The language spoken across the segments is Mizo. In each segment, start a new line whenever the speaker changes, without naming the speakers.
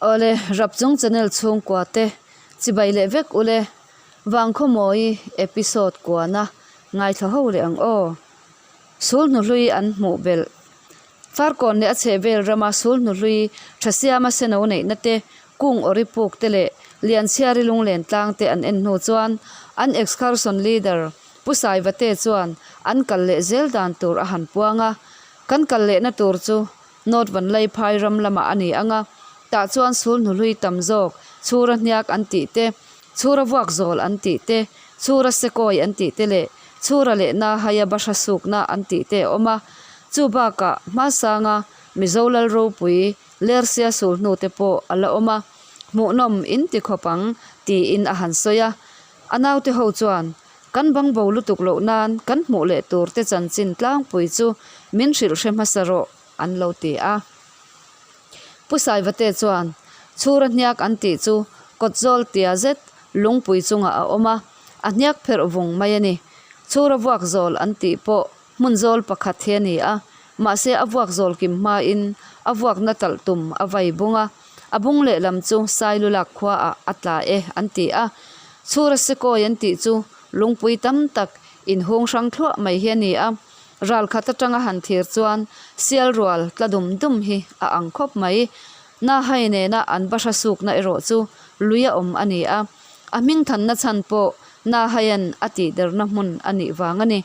Awle, Rapchung channel chhungkua te chibai leh vek ule, Vangkhawmawi episode kuana ngaithla ho leh ang aw. Sul hnuhlui an hmuh belh. Farkawn leh a chhehvel rama sul hnuhlui tha siama seno neihna te, kung awri puk te leh Lianchhiari lunglen tlang te an en hnu chuan an excursion leader Pu Saivate chuan an kal leh zel dan tur a han puang a. Kan kal lehna tur chu North Vanlaiphai ram lamah a ni ang a, tah chuan sul hnuhlui tam zawk, chhura hniak an tih te, chhura vuak zawl an tih te, chhura sekawi an tih te leh chhura leh na haia bahra sukna an tih te a awm a. Chu bakah hmasanga Mizo Lal ropui Lersia sul hnu te pawh a la awm a, hmuhnawm in ti khawp ang tiin a han sawi a. A naute ho chuan Kan bangbo lutuk loh nan kan hmuh leh tur te chanchin tlangpui chu min hrilh hre hmasa rawh an lo ti a. Pu Saivate chuan chhura hniak an tih chu kawtzawl tia zet lungpui chungah a awm a, a hniak pherh vung mai a ni. Chhura vuak zawl an tih pawh hmun zawl pakhat hi a ni a, mahse a vuak zawl kim hmain a vuakna talh tum a vai bung a, a bung lehlam chu Sailulak khuaah a tla e an ti a. Chhura sekawi an tih chu lungpui tam tak inhung hrang thluah mai hi a ni a, ral khat atanga han thir chuan sial rual tla dum dum hi a ang khawp mai. Na hai nena an bahra sukna erawh chu lui a awm a ni a, a hming thanna chhan pawh Na haian a tihderna hmun a nih vang a ni.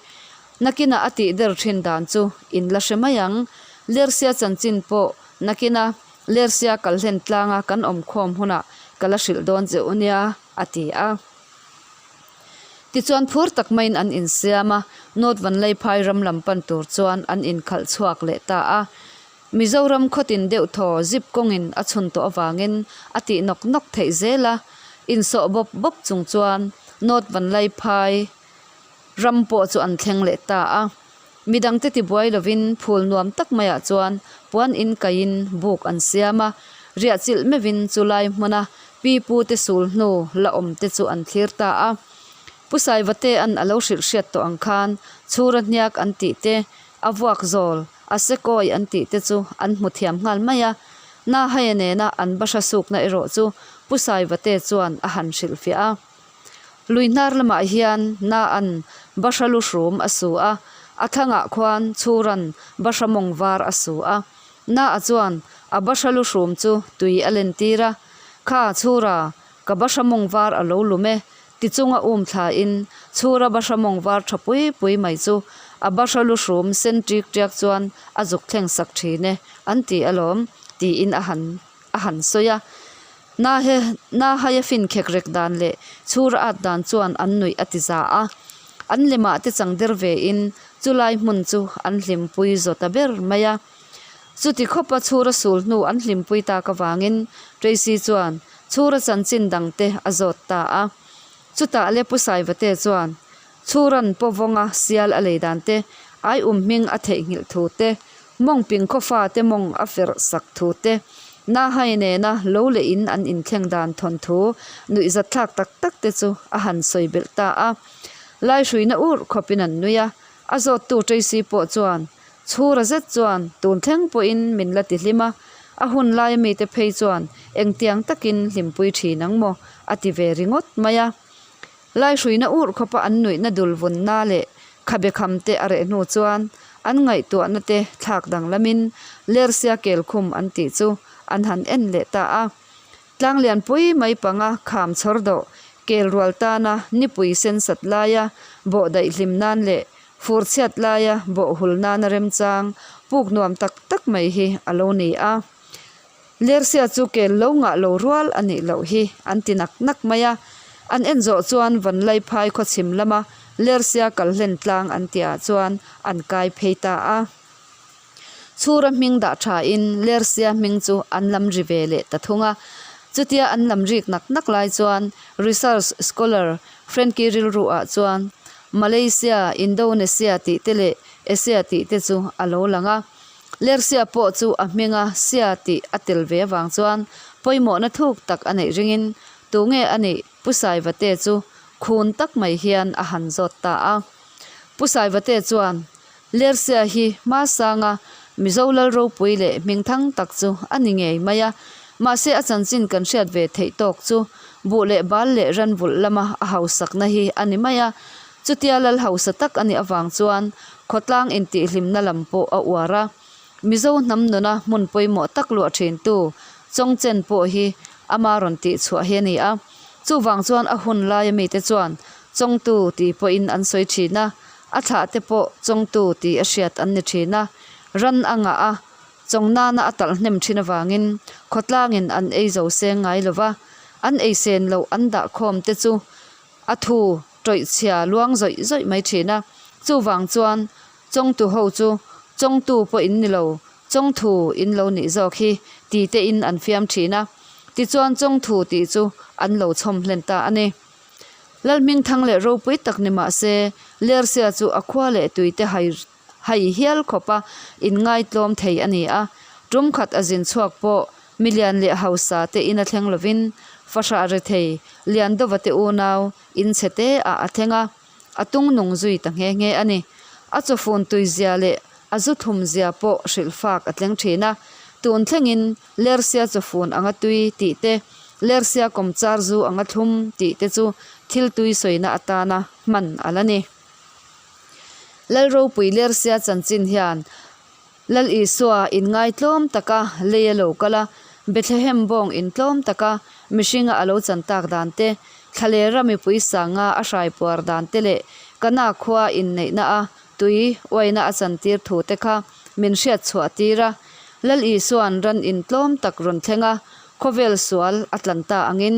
Nakinah a tihder thin dan chu in la hre mai ang. Lersia chanchin pawh nakina Lersia kalhlen tlanga kan awmkhawm hunah ka la hrilh dawn che u nia, a ti a. Tichuan phur tak maiin an insiam a, North Vanlaiphai ram lam pan tur chuan an inkhalh chhuak leh ta a. Mizoram khawtin deuh thaw zip kawngin a chhun tawh avangin a tih nawk nawk theih zel a, insawh bawp bawp chung chuan North Vanlaiphai ram pawh chu an thleng leh ta a. Midangte tibuai lovin phul nuam tak maiah chuan puan in kaiin buk an siam a, riah chilh meuhin chu lai hmuna pi pu te sul hnu la awm te chu an thlir ta a. Pu Saivatea'n a lo hrilh hriat tawh ang khan chhura hniak an tih te, a vuak zawl, a sekawi an tih te chu an hmu thiam nghal mai a. Na haia nena an bahra sukna erawh chu Pu Saivate chuan a han hrilhfiah a. Lui hnar lamah hian na an bahra lu hrum a su a, a thlangah khuan chhuran bahra mawng var a su a. Na a chuan a bahra lu hrum chu tui a len tir a, Kha chhura, ka bahra mawng var a lo lum e, ti chunga um thlain chhura bahra mawng var tha pui pui mai chu a bahra lu hrum sen ṭik ṭiak chuan a zuk thleng sak ṭhin e, an ti alawm, tiin a han a han sawi a. Na he na haia fin khek rek dan leh chhur at dan chuan an nuih a ti za a. An lemah te chang der ve in chulai hmun chu an hlimpui zaw ta ber mai a. Chuti khawpa chhura sul hnu an hlimpui tak avangin Tracy chuan chhura chanchin dang te a zawt ta a. Chutah le Pu Saivate chuan chhuran pawvawnga sial a lei dan te, aium hming a theihnghilh thu te, Mawng ping khawfa te mawng a ferh sak thu te, na hai nena lo leh in an inthleng dan thawnthu nuihzat thlak tak tak te chu a han sawi belh ta a. Laihruina urh khawpin an nui a, a zawttu Tracy pawh chuan chhura zet chuan tun thleng pawhin min la ti hlim a, a hun laia mite phei chuan engtiang takin hlimpui thin ang maw a ti ve ringawt mai a. Laihruina urh khawpa an nuihna dul vunna leh khabe kham te a reh hnu chuan an ngaihtuahna te thlak danglamin Lersia kelkhum an tih chu an han en leh ta a. Tlanglianpui mai panga kham chhawr dawh kel rual tana nipui sen sat laia bawh daih hlim nan leh fur chhiat laia bawh hul nana remchang puk nuam tak tak mai hi a lo ni a. Lersia chu kel lo ngah lo rual a nih loh hi an ti nak nak mai a. An en zawh chuan Vanlaiphai khawchhim lama Lersia kal hlen tlang an tihah chuan an kai phei ta a. Chhura hming dah thain Lersia hming chu an lam ri ve leh ta thung a. Chutia an lam rik nak nak lai chuan Research Scholar Frankie rilruah chuan Malaysia, Indonesia tih te leh Asia tih te chu a lo lang a. Lersia pawh chu a hminga sia tih a tel ve avang chuan pawimawhna thuk tak a neih ringin tunge a nih Pu Saivate chu khun tak mai hian a han zawt ta a. Pu Saivate chuan Lersia hi hmasanga Mizo Lalropui leh hmingthang tak chu a ni ngei mai a. Mahse a chanchin kan hriat ve theih tawk chu buh leh bal leh ran vulh lama a hausakna hi a ni mai a. Chutia lal hausa tak a nih avang chuan khawtlang intihhlimna lam pawh a uar a. Mizo hnam nuna hmun pawimawh tak luah thintu Chawngchen pawh hi ama rawn tih chhuah hi a ni a. Chuvang chuan a hun laia mite chuan Chawngtu tih pawhin an sawi thin a, a thlah te pawh Chawngtu tih a hriat an ni thin a. Ran a ngah a, chawng nana a talh hnem thin avangin khawtlangin an ei zo seng ngai lo va, an ei sen loh an dah khawm te chu a thu tawih chhia luang zawih zawih mai thin a. Chuvang chuan Chawngtu ho chu Chawngtu pawh in ni lo, Chawngthu in lo nih zawk hi ti te in an fiam thin a. Tichuan Chawngthu tih chu an lo chhawm hlen ta a ni. Lalhmingthang leh ropui tak ni mah se, Lersia chu a khua leh tui te hai hai hial khawpa inngaitlawm thei a ni a. Tum khat a zin chhuak pawh milian leh hausa te in a thleng lovin fahrah rethei Liandova te unau in chhe te ah a thleng a. A tung nung zui ta nghe nghe a ni. A chawfun tui zia leh a zu thum zia pawh hrilh fak a tleng thin a. Tun thlengin Lersia chawfun anga tui tih te, Lersia kawmchar zu anga thlum tih te chu thil tui sawina atana hman a la ni. Lalropui Lersia chanchin hian Lal Isua inngaitlawm taka lei a lo kal a, Bethlehem bawng intlawm taka mihringa a lo chan tak dan te, thlalera mipui sanga a hrai puar dan te leh Kana khua inneihna a tui uaina a chantir thu te kha min hriat chhuah tir a. Lal Isua'n ran intlawm tak rawn thleng a, khawvel sual a tlan ta angin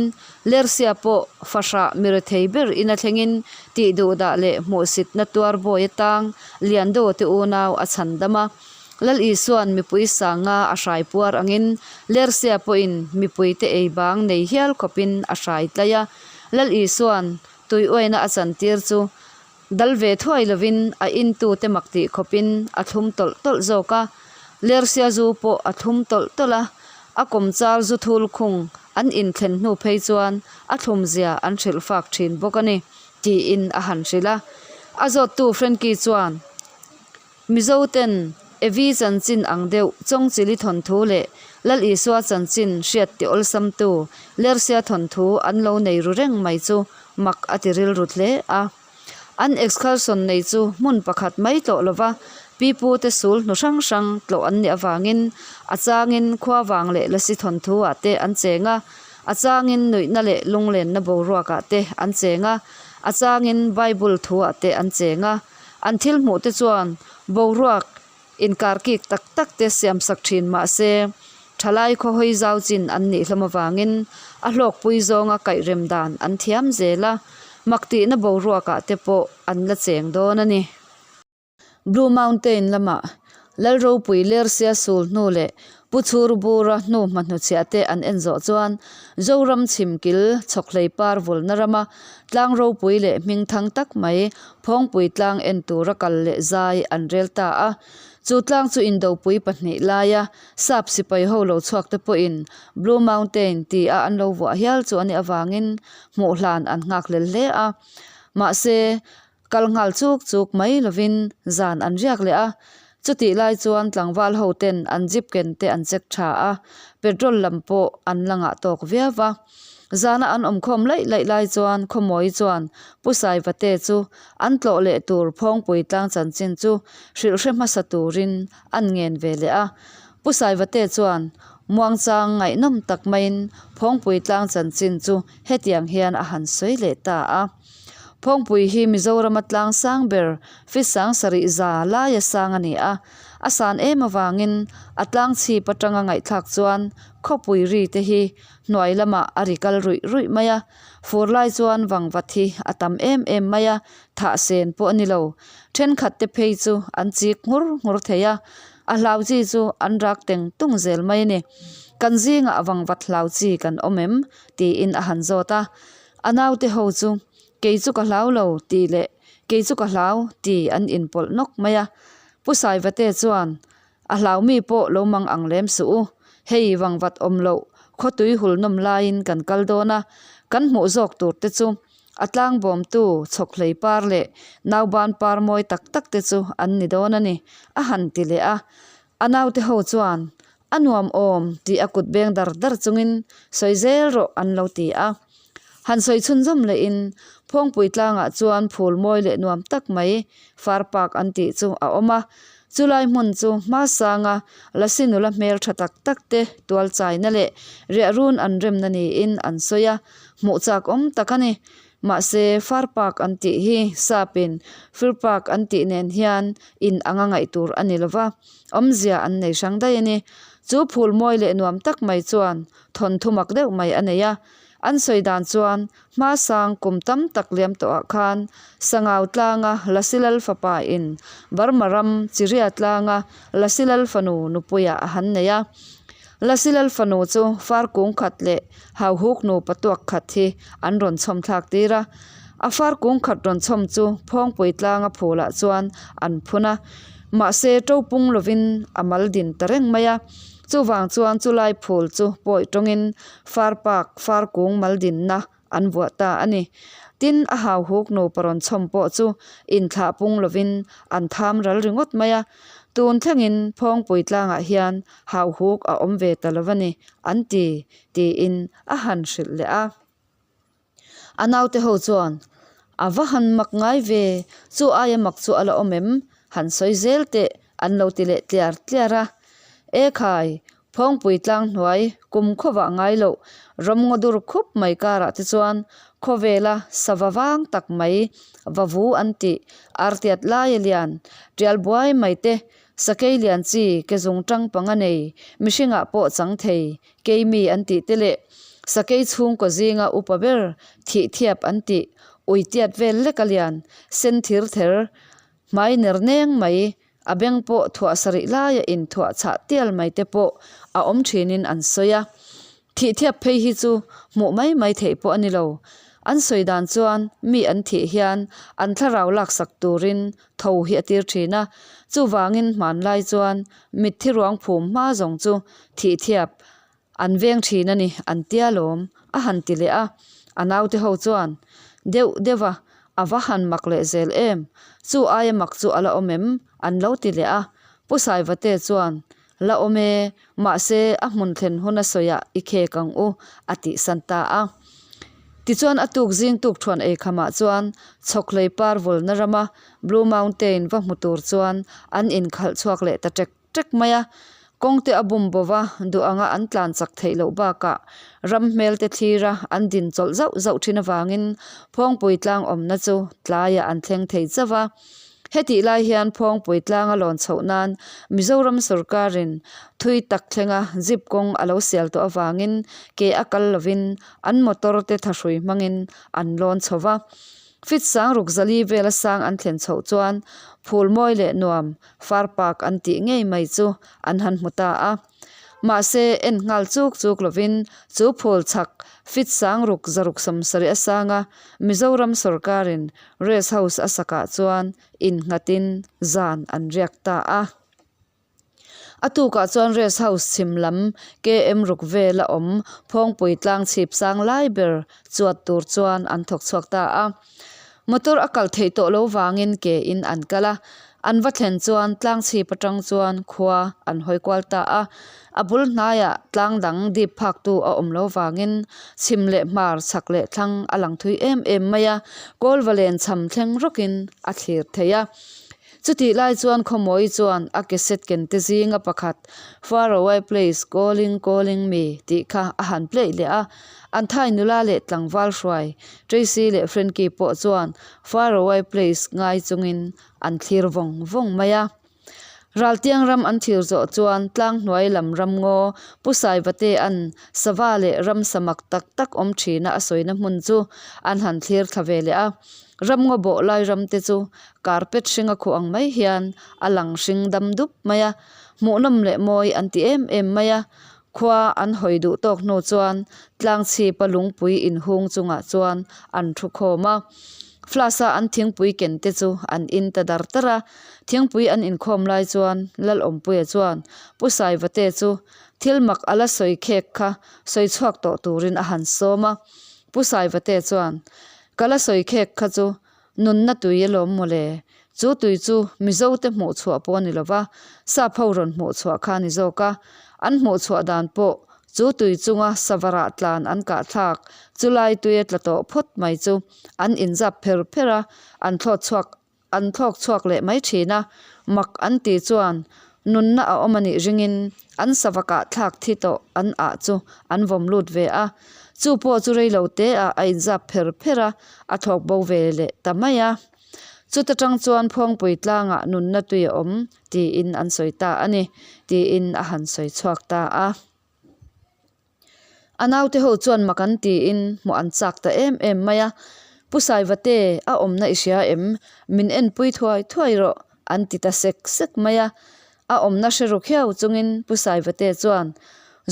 Lersia pawh fahrah mirethei ber ina thlengin tih duhdah leh hmuhsitna tuar bawi atang Liando te unau a chhan dam a. Lal Isua'n mipui sanga a hrai puar angin Lersia pawhin mipuite ei bang nei hial khawpin a hrai tlai a. Lal Isua'n tui uaina a chantir chu Dal ve thuai lovin a intute mak tih khawpin a thlum tawlh tawlh zawk a, Lersia zu pawh a thlum tawlh tawlh a, a kawmchar zu thul khung an inthlen hnu phei chuan a thlumzia an hrilh fak thin bawk a ni, tiin a han hrilh a. A zawttu Frankie chuan, Mizo ten Evi chanchin ang deuh Chawngchili thawnthu leh Lal Isua chanchin hriat ti awlsamtu Lersia thawnthu an lo nei ru reng mai chu mak a ti rilru hle a. An excursion nei chu hmun pakhat mai tlawh lova pipu te sul hnu hrang hrang tlawh an nih avangin a changin khua vang leh lasi thawnthu ah te an cheng a, a changin nuihna leh lunglenna boruak ah te an cheng a, a changin Bible thu ah te an cheng a. An thil hmuh te chuan boruak inkar kik tak tak te siam sak thin mah se, thalai khawhawi zau chin an nih hlawm avangin a hlawkpui zawnga kaihrem dan an thiam zel a, mak tihna boruakah te pawh an la cheng dawn a ni. Blue Mountain lamah Lalropui Lersia sul hnu leh Pu Chhur Bura hnu hma hnuchhiah te an en zawh chuan Zoram chhim kil chhawkhlei par vulna rama tlang ropui leh hming thang tak mai Phawngpui tlang en tura kal leh zai an rel ta a. Chu tlang chu indopui pahnih laia sap sipai ho lo chhuak te pawhin Blue Mountain ti a an lo vuah hial chu a nih avangin hmuh hlan an nghak hlel hle a. Mahse, Kal nghal chuk chuk mai lovin zan an riak leh a, chutih lai chuan tlangval ho ten an jeep ken te an check tha a, petrol lam pawh an la ngah tawk viau va. Zana an awmkhawm laih laih lai chuan Khawmawi chuan Pu Saivate chu an tlawh leh tur Phawngpui tlang chanchin chu hrilh hre hmasa turin an ngen ve leh a. Pu Saivate chuan muangchang ngaihnawm tak maiin Phawngpui tlang chanchin chu hetiang hian a han sawi leh ta a. Phawngpui hi Mizorama tlang sang ber feet sang sarih za laia sang a ni a, a san em avangin a tlang chhip atanga ngaihthlak chuan khawpui ri te hi hnuai lamah a ri kal ruih ruih mai a, fur lai chuan vangvat hi a tam em em mai a, thah sen pawh a ni lo. Thenkhat te phei chu an chik nghur nghur thei a, a hlau chi chu an rak teng tung zel mai a ni. Kan zingah vangvat hlau chi kan awm em? tiin a han zawt a. A naute ho chu, Kei chu ka hlau lo, tih leh Kei chu ka hlau, tih an inpawlh nawk mai a. Pu Saivate chuan, A hlau mi pawh lo mang ang lem suh u. Hei vangvat awm loh, khawtui hul nawm laiin kan kal dawn a, kan hmuh zawk tur te chu a tlangbawmtu chhawkhlei par leh nauban par mawi tak tak te chu an ni dawn a ni, a han ti leh a. A naute ho chuan. A nuam awm tih a kut beng dar dar chungin sawi zel rawh an lo ti a. Han sawi chhunzawm lehin Phawngpui tlangah chuan phul mawi leh nuam tak mai far park an tih chu a awm a. Chulai hmun chu hmasanga Lasi nula hmel tha tak tak te tual chaina leh riahrun an remna niin an sawi a, hmuh chak awm tak a ni. Mahse, far park an tih hi sapin fir park an tih nen hian in anga ngaih tur a ni lova, awmzia an nei hrang daih a ni. Chu phul mawi leh nuam tak mai chuan thawnthu mak deuh mai a nei a. An sawi dan chuan hmasang kum tam tak liam tawhah khan Sangau tlanga Lasilal fapa in Burma ram Chiria tlanga Lasilal fanu nupuiah a han nei a. Lasilal fanu chu far kung khat leh Hauhuk nupa tuak khat hi an rawn chhawm thlak tir a, a far kung khat rawn chhawm chu Phawngpui tlanga phulah chuan an phun a, mahse to pung lovin a mal din ta reng mai a, chuvang chuan chulai phul chu pawi tawngin far park far kung mal dinna an vuah ta a ni. Tin, a hauhuk nupa rawn chhawm pawh chu inthlah pung lovin an tham ral ringawt mai a, tun thlengin Phawngpui tlangah hian hauhuk a awm ve ta lo a ni, an ti. Tiin a han hrilh leh a. A naute ho chuan, A va han mak ngai ve, chu aia mak chu a la awm em? Han sawi zel teh an lo ti leh tliar tliar a. E khai, Phawngpui tlang hnuai kum khawvah ngai loh ramngaw dur khup mai karah te chuan khawvela sava vang tak mai vavu an tih artiat laia lian tial buai mai te sakei lian chi ke zung tang panga nei mihringah pawh chang thei Keimi an tih te leh sakei chhungkaw zinga upa ber thih thiap an tih ui tiat vel lek a lian sen thir ther hmai ner neng mai a beng pawh thuah sarih laia inthuah chhah tial mai te pawh a awm thinin an sawi a. Thih thiap phei hi chu hmuh mai mai theih pawh a ni lo. An sawi dan chuan mi an thih hian an thlarau laksak turin tho hi a tir thin a, chuvangin hmanlai chuan mitthi ruang phum hma zawng chu thih thiap an veng thin a ni an tia lawm a han ti leh a, a naute ho chuan deuh deuh a, a va han mak leh zel em, chu aia mak chu a la awm em an lo ti leh a, Pu Saivate chuan la awm e, mahse a hmun thlen hun a sawiah i khek ang u a tihsan ta a. Tichuan a tuk zing tuk thuan ei khamah chuan chhawkhlei par vawlna rama Blue Mountain va hmu tur chuan an inkhalh chhuak leh ta ṭek ṭek mai a. Kawngte a bum bo va, duh anga an tlan chak theih loh bakah ram hmelte thlira an din chawlh zauh zauh ṭhin avangin Phawngpui tlang awmna chu tlaiah an thleng thei chauh a. Hetih lai hian Phawngpui tlanga lawn chhoh nan Mizoram sorkarin thui tak thlenga jeep kawng a lo sial tawh avangin ke a kal lovin an motor te thahrui hmangin an lawn chho va. Fit sang ruk zali vela sang an thlen chhoh chuan phul mawi leh nuam far park an tih ngei mai chu an han hmu ta a. Mahse, en nghal chuk chuk lovin chu phul chhak fit sang ruk zaruk sawmsarih a sang a, Mizoram sorkarin Rest House a sakah chuan innghatin zan an riak ta a. A tukah chuan Rest House chhim lam KM ruk vela awm Phawngpui tlang chhip sang lai ber chuat tur chuan an thawk chhuak ta a. Motor a kal theih tawh lo vangin ke in an kal a, an va thlen chuan tlang chhip atang chuan khua an hawi kual ta a. A bul hnaiah tlang dang dip phak tu a awm lo vangin chhim leh hmar chhak leh thlang a lang thui em em mai a, kawlva len cham thleng rawkin a thlir thei a. Chutih lai chuan Khawmawi chuan a cassette ken te zinga pakhat Far Away Place Calling Calling Me tih kha a han play leh a. An thai nula leh tlangval hruai Tracy leh Frankie pawh chuan Far Away Place ngai chungin an thlir vawng vawng mai a. Raltiang ram an thlir zawh chuan tlang hnuai lam ram ngaw Pu Saivatea'n sava leh ramsa mak tak tak awm thina a sawina hmun chu an han thlir thla ve leh a. Ramngaw bawh lai ram te chu carpet hring a khuh ang mai hian a lang hring dam dup mai a, hmuhnawm leh mawi an ti em em mai a. Khua an hawi duh tawk hnu chuan tlang chhipa lungpui inhung chungah chuan an thu khawm a. Flask a an thingpui ken te chu an in ta dar dar a. Thingpui an inkhawm lai chuan Lalawmpuia chuan Pu Saivate chu thil mak a la sawi khek kha sawi chhuak tawh turin a han sawm a. Pu Saivate chuan Ka la sawi khek kha chu nunna tui alawm mawle. Chu tui chu Mizote hmuh chhuah pawh a ni lova, sap ho rawn hmuh chhuah kha a ni zawk a. An hmuh chhuah dan pawh chu tui chunga sava rah tlan an kah thlak chulai tuia tla tawh phawt mai chu an inzap pher pher a, an thlawt chhuak an thlawk chhuak leh mai thin a, mak an ti chuan nunna a awm a nih ringin an sava kah thlak thi tawh an ah chu an vawm lut ve a, chu pawh chu rei lo te ah a inzap pher pher a, a thlawk bo ve leh ta mai a. Chuta tang chuan Phawngpui tlangah nunna tui a awm tiin an sawi ta a ni, tiin a han sawi chhuak ta a. A naute ho chuan mak an tiin hmuh an chak ta em em mai a, Pu Saivate, a awmna i hria em? Min enpui thuai thuai rawh, an ti ta sek sek mai a. A awmna hre ru khiau chungin Pu Saivate chuan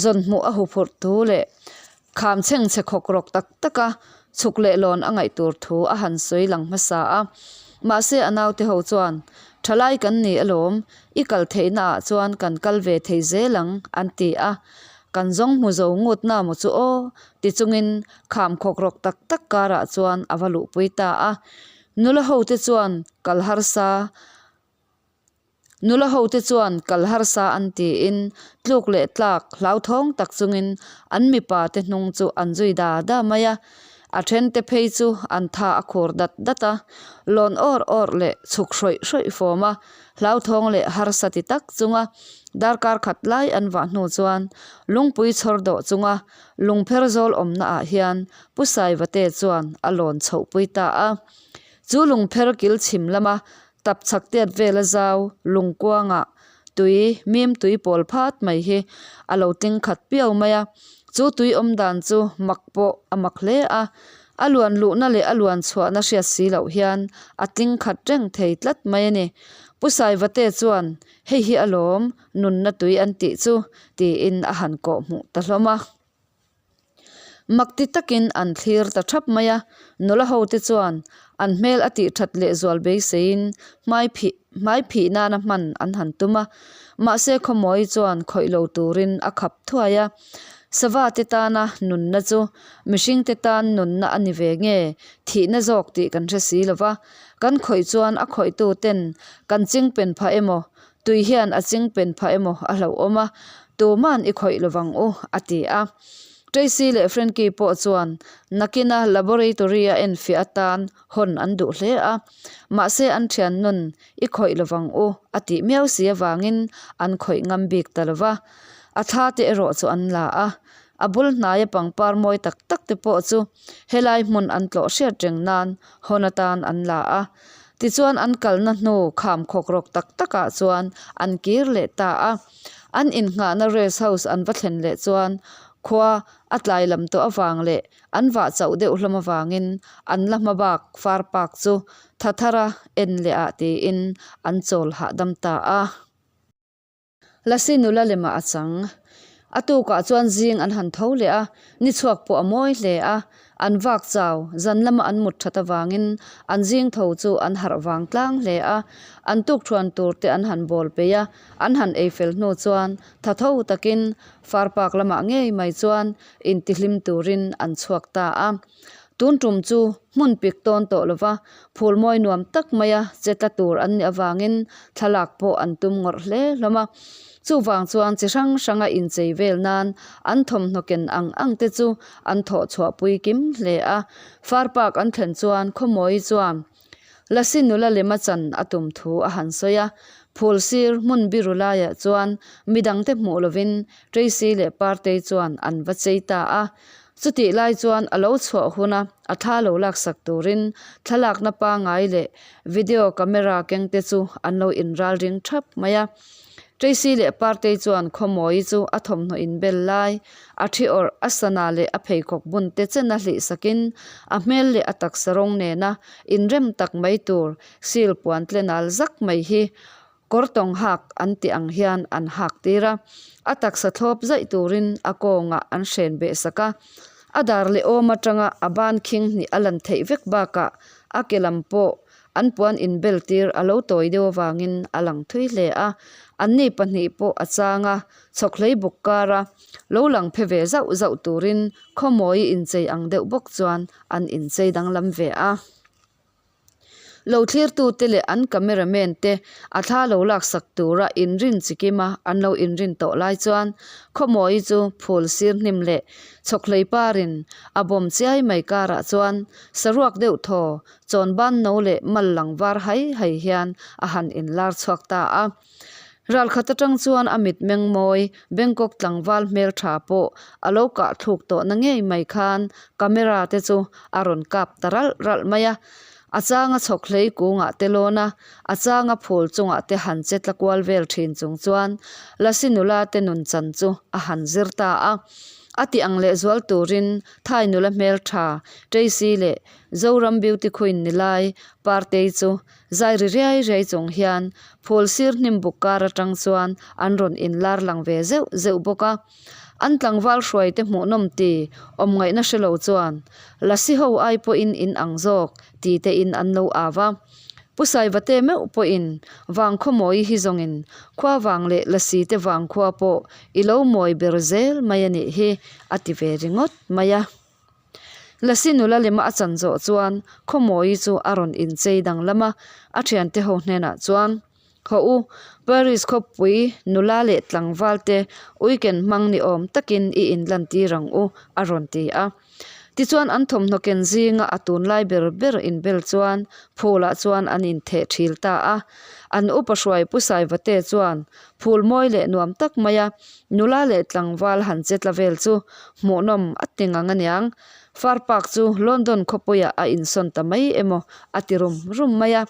zawn hmuh a huphurh thu leh Kham chheng chhe khawk rawk tak tak a, chhuk leh lawn a ngaih tur thu a han sawi lang hmasa a. Mahse a naute ho chuan, Thalai kan ni alawm, i kal theihna ah chuan kan kal ve thei zel ang, an ti a. Kan zawng hmu zo ngut na maw chu aw, ti chungin kham khawk rawk tak tak karah chuan a va luhpui ta a. Nula ho te chuan kal harsa Nula hote chuan kal harsa an tiin tluk leh tlak hlauthawng tak chungin an mipa te hnung chu an zui da da mai a. A thente phei chu an tha a khur dat dat a, lawn awr awr leh chhuk hrawih hrawih fawm a, hlauthawng leh harsa ti tak chunga darkar khat lai an vah hnu chuan lungpui chhawr dawh chunga lungpher zawl awmna ah hian Pu Saivate chuan a lawn chhohpui ta a. Chu lungpher kil chhim lama Tap chhak tiat vela zau lungkuangah tui mim tui pawl phat mai hi a lo tling khat piau mai a, chu tui awm dan chu mak pawh a mak hle a, a luan luhna leh a luan chhuahna hriat si loh hian a tling khat reng thei tlat mai a ni. Pu Saivate chuan hei hi alawm nunna tui an tih chu tiin a han kawh hmuh ta hlawm a. Mak ti takin an thlir ta thap mai a, nula ho te chuan an hmel a tih that leh zual beiseiin hmai phih hmai phih nana hman an han tum a, mahse khawmawi chuan khawih lo turin a khap thuai a, sava te tana nunna chu mihring te tan nunna a ni ve nge thihna zawk tih kan hre si lo va, kan khawih chuan a khawihtu ten kan chingpen phah emaw Tui hian a ching pen phah emaw a hlauhawm a, tuman i khawih lovang u, a ti a. Tracy leh Frankie pawh chuan nakina laboratory a enfiah atan hawn an duh hle a, mahse an thian nun i khawih lovang u, a tih miau si avangin an khawih ngam bik ta lova. A thla te erawh chu an la a, a bul hnaia pangpar mawi tak tak te pawh chu helai hmun an tlawh hriat reng nan hawn atan an la a. Tichuan an kalna hnu kham khawk rawk tak takah chuan an kir leh ta a. An innghahna rest house an va thlen leh chuan khua a tlai lam tawh avang leh an vah chauh deuh hlawm avangin an la hma bak far park chu tha thara en leh ah tiin an chawl hahdam ta a. Lasi nula lemah a chang. A tukah chuan zing an han tho leh a, ni chhuak pawh a mawi hle a. An vak chau, zan lama an mut that avangin an zing tho chu an harh vang tlang hle a. An tukthuan tur te an han bawl peih a, an han ei fel hnu chuan tha tho takin far park lamah ngei mai chuan intihlim turin an chhuak ta a. Tun tum chu hmun pik tawn tawh lova phul mawi nuam tak maia che tla tur an nih avangin thlalak pawh an tum ngawrh hle hlawm a. Chuvang chuan chi hrang hranga inchei vel nan an thawmhnaw ken ang ang te chu an thawh chhuahpui kim hle a. Far park an thlen chuan Khawmawi chuan Lasi nula lema chan a tum thu a han sawi a. Phul sir hmun biru laiah chuan midangte hmuh lovin Tracy leh Partei chuan an va chei ta a. Chutih lai chuan a lo chhuah huna a thla lo laksak turin thlalakna pangai leh video camera kengte chu an lo inralring thap mai a. Tracy leh Partei chuan Khawmawi chu a thawmhnaw inbel lai, a thi awrh, a sana leh a pheikhawk bun te chena hlih sakin a hmel leh a taksa rawng nena inrem tak mai tur seal puan tle nal zak mai hi Kawr tawng hak an tih ang hian an hak tir a, a taksa thlawp zaih turin a kawngah an hren beh sak a. A dar leh awm atanga a ban khing hnih a lan theih vek bakah a ke lam pawh an puan inbel tir a lo tawi deuh avangin a lang thui hle a. Anni pahnih pawh a chang a, chhawkhlei buk kara lo lang phe ve zauh zauh turin khawmawi inchei ang deuh bawk chuan an inchei danglam ve a. Lo thlirtute leh an cameraman te a thla lo laksak tura inrin chikima an lo inrin tawh lai chuan Khawmawi chu phul sir hnim leh chhawkhlei parin a bawm chiai mai karah chuan saruak deuh thaw chawnban no leh mal lang var hai hai hian a han inlar chhuak ta a. Ralkhat atang chuan a mitmeng mawi Bangkok tlangval hmeltha pawh a lo kah thluk tawhna ngei mai khan camera te chu a rawn kap ta ralh ralh mai a. A changa chhawk hlei kungah te lawn a, a changa phul chungah te han che tla kual vel thin chung chuan Lasi nula te nun chan chu a han zir ta a. A tih ang lehzual turin Thai nula hmeltha Tracy leh Zoram Beauty Queen ni lai Partei chu Zai ri riai riai chung hian phul sir hnim buk kar atang chuan an rawn inlar lang ve zeuh zeuh bawk a. An tlangval hruai te hmuhnawm ti awm ngaihna hre lo chuan Lasi ho ai pawhin in ang zawk ti te in an lo au a. Pu Saivate meuh pawhin Vangkhaw mawi hi zawngin khua vang leh Lasi te vangkhua pawh i lo mawi ber zel mai a nih hi a ti ve ringawt mai a. Lasi nula lema a chan zawh chuan Khawmawi chu a rawn inchei danglam a, a thiante ho hnenah chuan, Haw u, Paris khawpui nula leh tlangval te weekend hmang ni awm takin i inlantir ang u, a rawn ti a. Tichuan an thawmhnaw ken zinga a tunlai ber ber inbel chuan phulah chuan an intheh thil ta a. An upa hruai Pu Saivate chuan phul mawi leh nuam tak maia Nula leh tlangval han che tla vel chu hmuhnawm a ti ngang aniang. Far Park chu London khawpuiah a insawn ta mai emaw a ti rum rum mai a.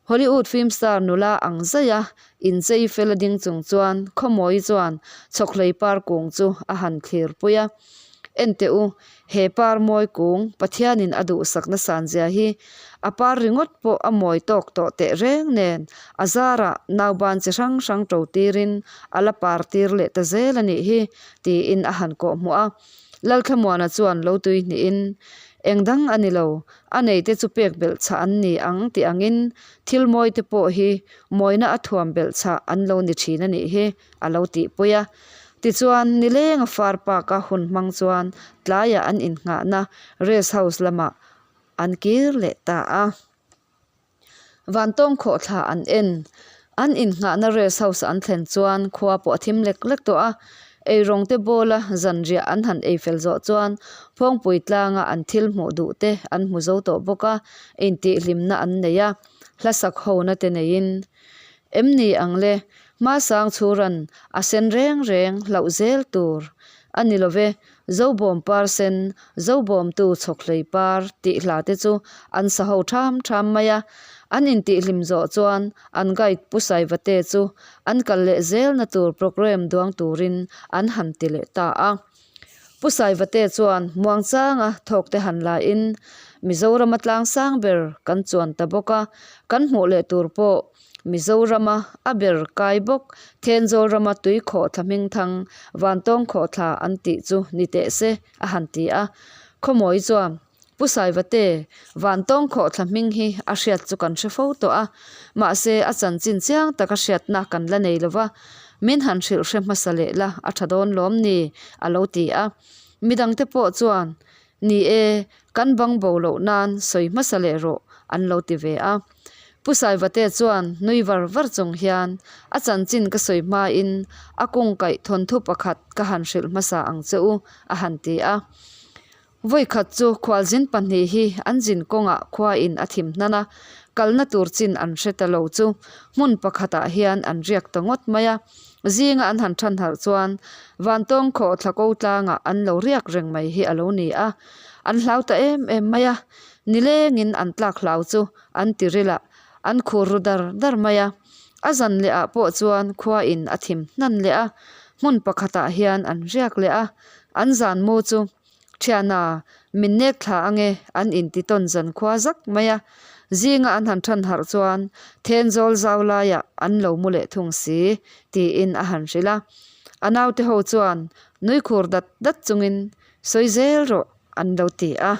Hollywood film star nula ang zaia inchei fel a ding chung chuan Khawmawi chuan chhawkhlei par kung chu a han thlir pui a. Enteh u, he par mawi kung Pathianin a duhsakna sanzia hi a par ringawt pawh a mawi tawk tawh teh reng nen a zarah nauban chi hrang hrang to tirin a la par tir leh ta zel a nih hi tiin a han kawhhmuh a. Lalthlamuana chuan lo tui hnihin, Eng dang a ni lo, a neite chu pek belh chah an ni ang tih angin thil mawite pawh hi mawina a thuam belh chah an lo ni thin a nih hi a lo tihpui a. Tichuan, nilenga far park-a hun hmang chuan tlaiah an innghahna rest house lamah an kir leh ta a. Vantawng khawhthla an en. An innghahna rest house an thlen chuan khua pawh a thim lek lek tawh a. Eirawng te bawla zanriah an han ei fel zawh chuan Phawngpui tlanga an thil hmuh duh te an hmu zo tawh bawk a, intihhlimna an nei a, hla sak hona te neiin. Em ni ang le? Hmasang chhuran a sen reng reng hlauh zel tur a ni lo ve, Zobawm par sen, Zobawmtu chhawkhlei par tih hla te chu an sa ho tham tham mai a. An intihhlim zawh chuan an guide Pu Saivate chu an kal leh zelna tur programme duang turin an han ti leh ta a. Pu Saivate chuan muangchanga thawk te han la in Mizorama tlangsang ber kan chuan ta bawk a, kan hmuh leh tur pawh Mizorama a ber kai bawk Thenzawl rama tui khawhthla hmingthang Vantawng khawhthla an tih chu ni teh se a han ti a. Khawmawi chuan Pu Saivate Vantawng khawhthla hming hi a hriat chu kan hre fo tawh a, mahse a chanchin chiang taka hriatna kan la nei lova, min han hrilh hre hmasa leh la a tha dawn lawm ni a lo ti a. Midangte pawh chuan Ni e, kan bang bo loh nan sawi hmasa leh rawh an lo ti ve a. Pu Saivate chuan nui var var chung hian a chanchin ka sawi hmain a kungkaih thawnthu pakhat ka han hrilh hmasa ang che u a han ti a. Vawikhat chu khualzin pahnih hi an zin kawngah khuain a thim hnan a, kalna tur chin an hre ta lo chu hmun pakhatah hian an riak ta ngawt mai a. Zinga an han than harh chuan Vantawng khawhthla ko tlangah an lo riak reng mai hi a lo ni a. An hlau ta em em mai a, nilengin an tlak hlau chu an ti ril a, an khur ru dar dar mai a. A zan leh ah pawh chuan khuain a thim hnan leh a, hmun pakhatah hian an riak leh a, an zan mu chu Thiana, min nek thla ange an inti tawn zan khua zak mai a, zinga an han than harh chuan Thenzawl zau laiah an lo mu leh thung si tiin a han hrilh a. A naute ho chuan nui khur dat dat chungin sawi zel rawh an lo ti a.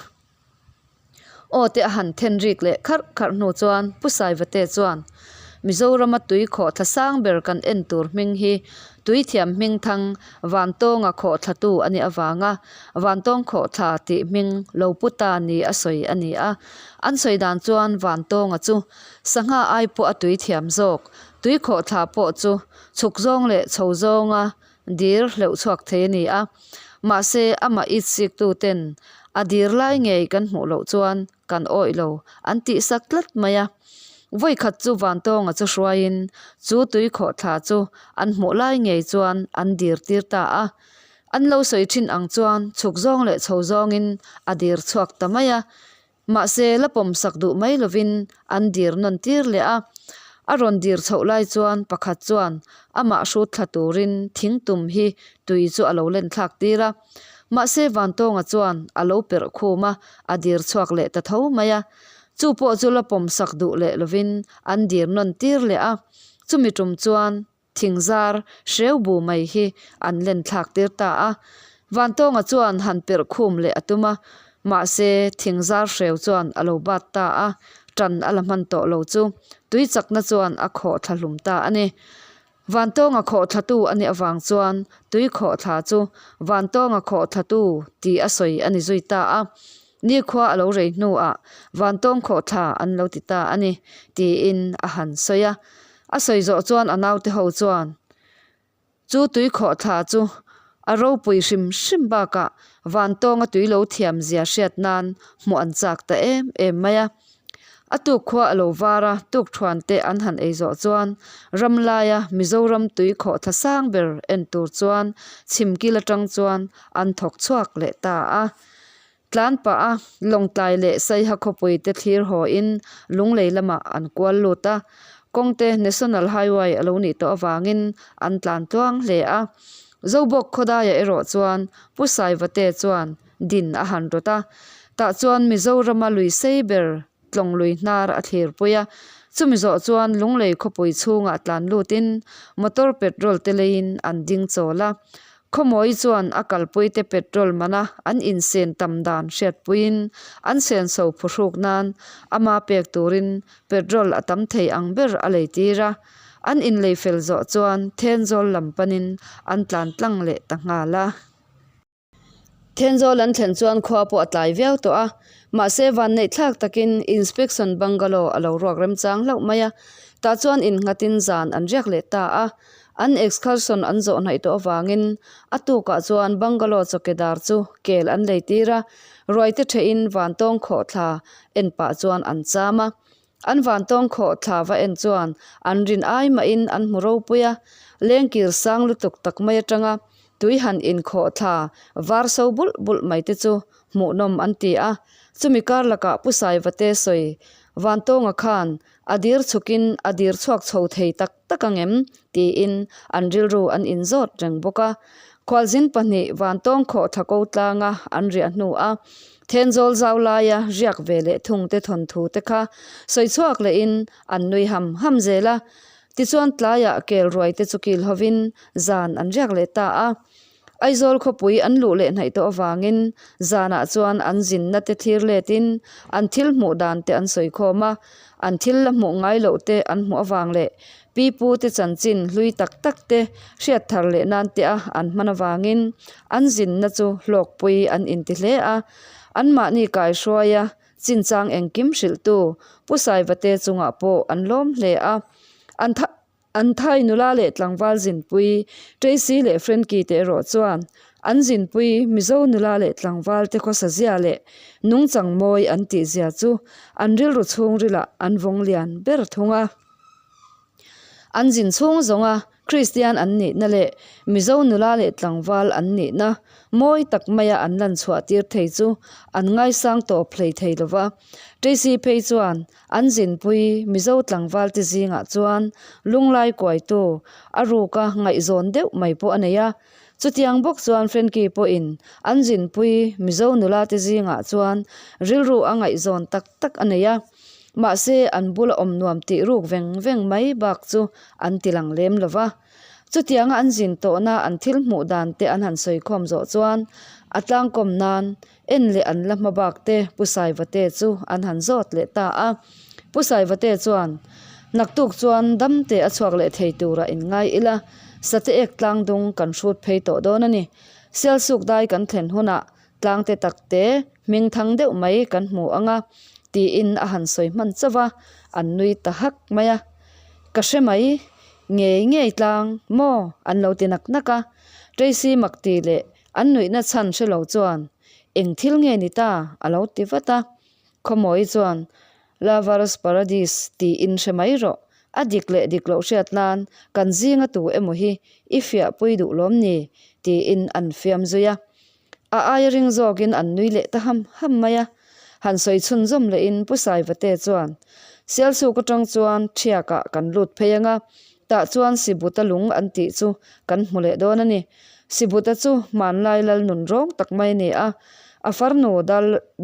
Aw te a han then rik leh kharh kharh hnu chuan Pu Saivate chuan, Mizorama tui khawhthla sang ber kan en tur hming hi Tuithiam hmingthang Vantawnga khawhthlatu a nih avanga Vantawng khawhthla tih hming lo pu ta ni a sawi a ni a. An sawi dan chuan Vantawnga chu sangha ai pawh a tuithiam zawk, tui khawhthla pawh chu chhuk zawng leh chho zawnga dir hleuh chhuak thei a ni a. Mahse, amah itsiktu ten a dir lai ngei kan hmuh loh chuan kan awih lo an tihsak tlat mai a. Vawi khat chu Vantawnga chu hruaiin chu tui khawhthla chu an hmuh lai ngei chuan an dir tir ta a. An lo sawi thin ang chuan chhuk zawng leh chho zawngin a dir chhuak ta mai a. Mahse, la pawmsak duh mai lovin an dir nawn tir leh a. A rawn dir chhoh lai chuan pakhat chuan amah hrut thla turin thing tum hi tui chu a lo len thlak tir a. Mahse, Vantawnga chuan a lo perh khum a, a dir chhuak leh ta tho mai a. Chu pawh chu la pawmsak duh leh lovin an dir nawn tir leh a. Chumi tum chuan thingzar hreu bu mai hi an len thlak tir ta a. Vantawnga chuan han perh khum leh a tum a, mahse thingzar hreu chuan a lo bat ta a, tan a la hman tawh lo chu tui chakna chuan a khawh thla hlum ta a ni. Vantawnga khawh thlatu a nih avang chuan tui khawh thla chu Vantawnga khawh thlatu tih a sawi a ni zui ta a. Nikhua a lo rei hnuah Vantawng khawhthla an lo ti ta a ni, tiin a han sawi a. A sawi zawh chuan a naute ho chuan, Chu tui khawhthla chu a ropui hrim hrim bakah Vantawnga tui lo thiam zia hriat nan hmuh an chak ta em em mai a. A tuk khua a lo var a, tuk thuan te an han ei zawh chuan ram laia Mizoram tui khawhthla sang ber en tur chuan chhimkil atang chuan an thawk chhuak leh ta a. Tlan pah a, Lawngtlai leh Saiha khawpui te thlir haw in Lunglei lamah an kual lut a, kawngte National Highway a lo nih tawh avangin an tlan tluang hle a. Zobawk khawdaiah erawh chuan Pu Saivate chuan din a han rawt a, tah chuan Mizorama lui sei ber tlawng lui hnar a thlir pui a, chumi zawh chuan Lunglei khawpui chhungah tlan lutin motor petrol te leiin an ding chawl a. Khawmawi chuan a kalpuite petrol mana an insen tam dan hriatpuiin an senso phuhruk nan ama pek turin petrol a tam thei ang ber a lei tir a, an inlei fel zawh chuan Thenzawl lam panin an tlan tlang leh ta nghal a. Thenzawl an thlen chuan khua pawh a tlai viau tawh a, mahse vanneih thlak takin Inspection Bungalow a lo ruak remchang hlauh mai a, tah chuan innghatin zan an riak leh ta a. An excursion an zawh hnaih tawh avangin a tukah chuan bungalow chawkedar chu kel an lei tir a, ruaite thehin vantawng khawhthla en pah chuan an cham a. An vantawng khawhthla va en chuan an rin ai mahin an hmu ropui a, lengkir sang lutuk tak mai atanga tui han inkhawhthla var so bulh bulh mai te chu hmuhnawm an ti a. Chumi kar lakah Pu Saivate sawi Vantawnga khan a dir chhukin a dir chhuak chho thei tak tak ang em? tiin an rilru an inzawt reng bawk a. Khualzin pahnih Vantawng khawhthla ko tlanga an riah hnu a Thenzawl zau laia riak ve leh thung te thawnthu te kha sawi chhuak lehin an nui ham ham zel a. Tichuan tlaiah kel ruai te chu kil hovin zan an riak leh ta a. Aizawl khawpui an luh leh hnaih tawh avangin zanah chuan an zinna te thlir letin an thil hmuh dan te an sawi khawm a, an thil la hmuh ngai loh te an hmuh avang leh pipu te chanchin hlui tak tak te hriat thar leh nan te a an hman avangin an zinna chu hlawkpui an inti hle a, anmahni kaihruaia chinchang engkim hrilhtu Pu Saivate chungah pawh an lawm hle a, an An Thai nula leh tlangval zinpui Tracy leh Frankie te erawh chuan an zinpui Mizo nula leh tlangval te khawsa zia leh nungchang mawi an tih zia chu an rilru chhungrilah an vawng lian ber thung a. An zin chhung zawnga Kristian an nihna leh Mizo nula leh tlangval an nihna mawi tak maia an lan chhuah tir thei chu an ngaisang tawp hlei thei lova. Tracy phei chuan An zinpui Mizo tlangval te zingah chuan lunglai kuaitu a ruka ngaihzawn deuh mai pawh a nei a. Chutiang bawk chuan Frankie pawhin an zinpui Mizo nula te zingah chuan rilru a ngaihzawn tak tak a nei a. Mahse an bula awm nuam tih ruk veng veng mai bak chu an ti lang lem lo va. Chutianga an zin tawhna an thil hmuh dan te an han sawikhawm zawh chuan a tlangkawm nan En leh an la hma bak te Pu Saivate chu an han zawt leh ta a. Pu Saivate chuan, Naktuk chuan damte a chhuak leh thei turah inngai ila, sate ek tlang dung kan hrut phei tawh dawn a ni. Sialsuk dai kan thlen hunah tlangte takte hming thang deuh mai kan hmu ang a, tiin a han sawi hman chauh a, an nui ta hak mai a. Ka hre mai, ngei ngei tlang maw an lo ti nak nak a. Tracy Makti leh an nuihna chhan hre lo chuan, Eng thil nge ni ta? a lo ti vat a. Khawmawi chuan, Lovers Paradise tiin hre mai rawh, a dik leh dik loh hriat nan kan zinga tu emaw hi i fiahpui duh lawm ni? tiin an fiam zui a. A aia ring zawkin an nui leh ta ham ham mai a. Han sawi chhunzawm lehin Pu Saivate chuan, Sialsuk atang chuan Thiakah kan lut phei anga, tah chuan Sibuta lung an tih chu kan hmu leh dawn a ni. Sibuta chu hmanlai lal nun rawng tak mai a ni a, a farnu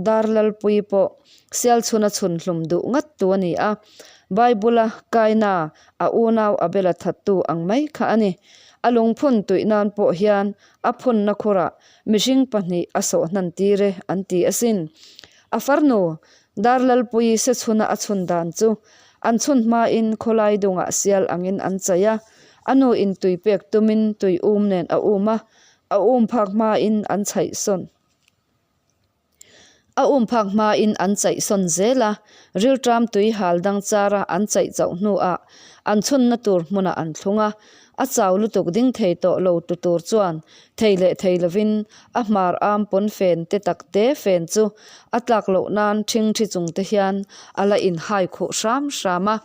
Darlalpuii pawh Sialchhuna chhun hlum duh ngat tu a ni a, Bible-a Kaina a unau Abela thattu ang mai kha a ni. A lungphun tuih nan pawh hian A phunna khurah mihring pahnih a sawh hnan tir e an ti asin. A farnu Darlalpuii sechhuna a chhun dan chu an chhun hmain khawlai dungah sial angin an chaih a, a nu in tui pek tumin tui um nen a um a, a um phak hmain an chhaih sawn. A um phak hmain an chaih sawn zel a, rilṭam tui hal dang chara an chaih chauh hnuah an chhunna tur hmunah an thlung a, a chau lutuk ding thei tawh lo tu tur chuan thei leh thei lovin a hmar am pawn fen te tak te fen chu a tlak loh nan ṭhingṭhi chung te hian a la inhai khuh hram hram a,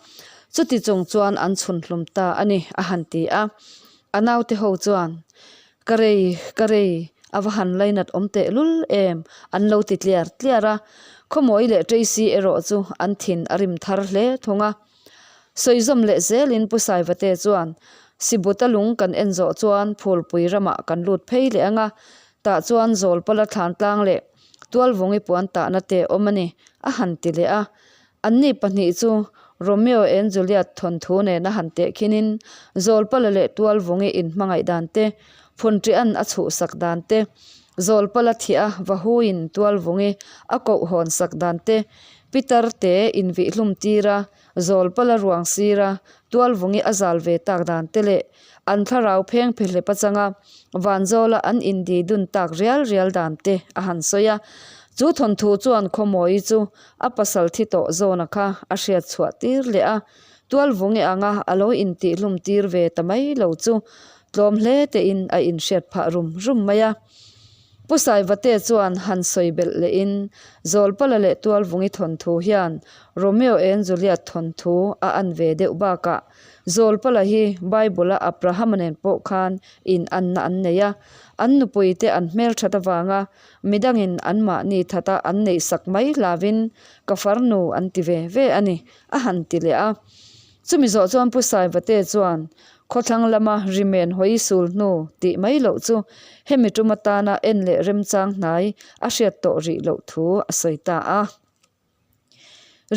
chuti chung chuan an chhun hlum ta a ni a han ti a, a naute ho chuan Ka rei, ka rei, a va han lainat awm teh lul em, an lo ti tliar tliar a. Khawmawi leh Tracy erawh chu an thin a rim thar hle thung a. Sawizawm leh zelin Pu Saivate chuan, Sibuta lung kan en zawh chuan Phulpui ramah kan lut phei leh ang a, tah chuan Zawlpala thlan tlang leh Tualvungi puan tahna te awm a ni, a han ti leh a. Anni pahnih chu Romeo and Juliet thawnthu nena han tehkhinin Zawlpala leh Tualvungi inhmangaih dan te, Phunṭian a chhuhsak dan te, Zawlpala thih a Vahuin Tualvungi a koh hawnsak dan te, Peter te invihlum tira Zawlpala ruang sira Tualvungi a zal ve tak dan te leh an thlarau pheng phehlep atanga Vanzawla an indi dun tak rial rial dan te a han sawi a. Chu thawnthu chuan Khawmawi chu A pasal thi tawh zawna kha a hriat chhuah tir leh a, tualvungi anga a lo intihhlum tir ve ta mai lo chu tlawm hle tein a inhriat phah rum rum mai a. Pu Saivate chuan han sawi belh lehin Zawlpala leh Tualvungi thawnthu hian Romeo and Juliet thawnthu a an ve deuh bakah Zawlpala hi Bible-a Abrahama nen pawh khan inanna an nei a, an nupuite an hmelthat avanga Midangin anmahni thata an neihsak mai hlavin ka farnu an ti ve ve a ni, a han ti leh a. Chumi zawh chuan Pu Saivate chuan khawthlang lama rimen hawi sul hnu tih mai loh chu hemi tum atana en leh remchang hnai a hriat tawh rih loh thu a sawi ta a.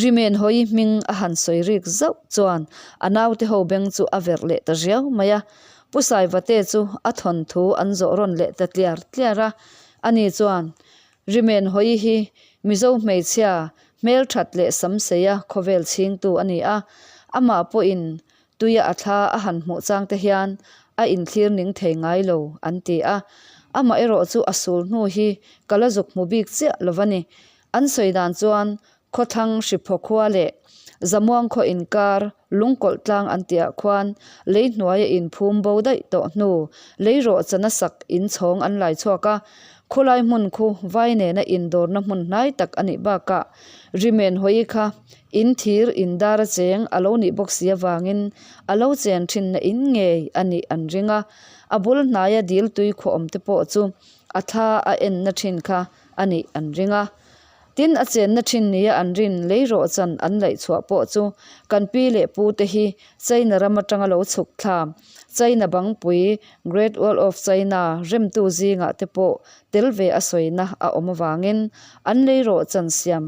Rimen hawi hming a han sawi rik zauh chuan a naute ho beng chu a verh leh ta riau mai a. Pu Saivate chu a thawnthu an zawh rawn leh ta tliar tliar a. Ani chuan, Rimen hawi hi Mizo hmeichhia hmelthat leh samseia khawvel chhingtu a ni a, amah pawhin Tuia a thla a han hmuh chang te hian a inthlir ning thei ngai lo an ti a. Amaherawh chu a sul hnu hi ka la zuk hmu bik chiah lo va ni. An sawi dan chuan khawthlang Hriphaw khua leh Zamuang khaw inkar lungkawlh tlang an tihah khuan lei hnuaia inphum bo daih tawh hnu lei rawhchana sak inchhawng an lai chhuak a. Khawlai hmun khu vai nena indawrna hmun hnai tak a nih bakah Rimen hawi kha In thir in dar a cheng a lo nih bawk si avangin a lo chen thinna in ngei a nih an ring a, a bul hnaia dil tui khaw awm te pawh chu a thla a enna thin kha a nih an ring a. Tin, a chenna thin nia an rin lei rawhchan an laih chhuah pawh chu kan pi leh pu te hi China ram atanga lo chhuk thla, China bangpui, Great Wall of China, remtu zingah te pawh tel ve a sawina a awm avangin an lei rawhchan siam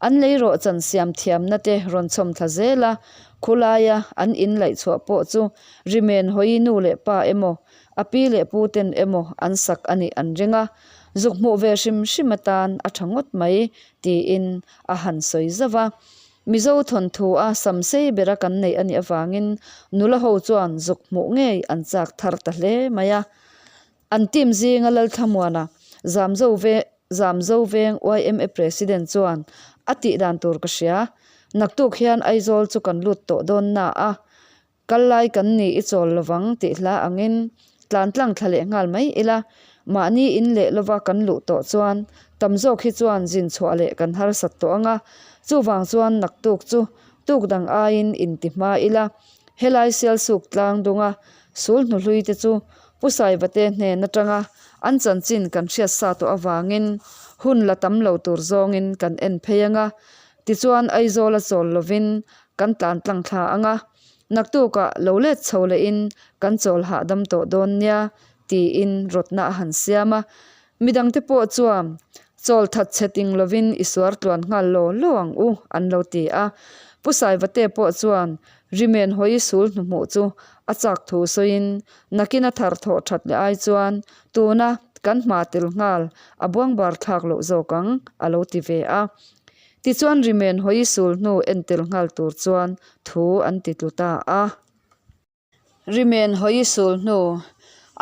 An lei rawhchan siam thiamna te rawn chhawm thla zel a, khulaia an in laih chhuah pawh chu rimen hawi nu leh pa emaw, a pi leh pu ten emaw an sak a nih an ring a, zuk hmuh ve hrim hrim atan a tha ngawt mai tiin a han sawi zauh a. Mizo thawnthu a sam sei bera kan neih a nih avangin nula ho chuan zuk hmuh ngei an chak thar ta hle mai a. An team zinga Lalthlamuana Zamzo ve Zamzo veng yma President chuan a tih dan tur ka hria. Naktuk hian Aizawl chu kan lut tawh dawn na a, Kal lai kan ni i chawl lovang tih hla angin tlan tlang thla leh nghal mai ila, mahni in leh lova kan luh tawh chuan tam zawk hi chuan zin chhuah leh kan harsat tawh ang a, chuvang chuan naktuk chu tuk dang aiin inti hma ila, helai Sialsuk tlang dunga sul hnuhlui te chu Pu Saivate hnen atanga an chanchin kan hriat sa tawh avangin hun la tam lo tur zawngin kan en phei ang a, tichuan Aizawla chawl lovin kan tlan tlang thla ang a, naktukah lo let chho lehin kan chawl hahdam tawh dawn nia tiin rawtna a han siam a. Midangte pawh chuan chawl that chhe ting lovin i suar tluan nghal law law ang u an lo ti a. Pu Saivate pawh chuan Rimen hawi sul hnuhmuh chu a chak thu sawiin nakin a thar thawh that leh ai chuan tuna kan hma tel nghal a buangbar thlak loh zawk ang a lo ti ve a. Tichuan Rimen hawi sul hnu entel nghal tur chuan thu an ti tlu ta a. Rimen hawi sul hnu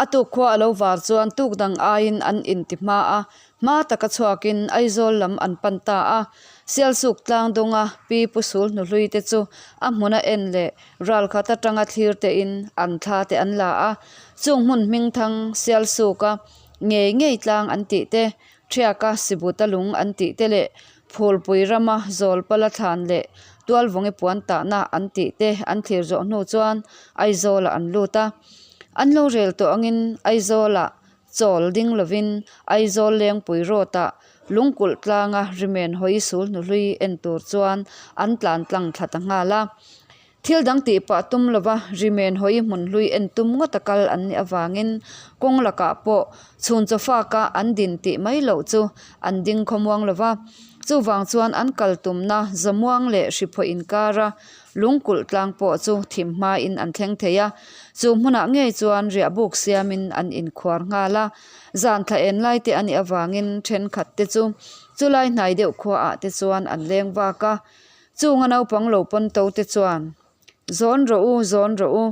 a tuk khua a lo var chuan tuk dang aiin an inti hma a, hma taka chhuakin Aizawl lam an pan ta a. Sialsuk tlang dunga pi pu sul hnu hlui te chu a hmuna en leh ralkhat atanga thlir tein an thla te an la a. Chung hmun hmingthang Sialsuka ngei ngei tlang an tih te, Thiaka Sibuta lung an tih te leh Phulpui rama Zawlpala thlan leh Tualvungi puan tahna an tih te an thlir zawh hnu chuan Aizawlah an lut a. An lo rel tawh angin Aizawlah chawl ding lovin Aizawl Lengpui Road-ah lungkulh tlanga rimen hawi sul hnuhlui en tur chuan an tlan tlang thla ta nghal a. Thil dang tih pah tum lova rimen hawi hmun hlui en tum ngawt a kal an nih avangin kawng lakah pawh chhun chaw faka an din tih mai loh chu an ding khawmuang lova. Chuvang chuan an kal tumna zamuang leh hriphaw inkara lungkulh tlang pawh chu thim hmain an thleng thei a. Chu hmunah ngei chuan riahbuk siamin an inkhuar nghal a. Zan thla en lai te a nih avangin thenkhat te chu chulai hnai deuh khuaah te chuan an leng vak a. Chunga naupang lo pawn to te chuan, Zawn rawh u, zawn rawh u,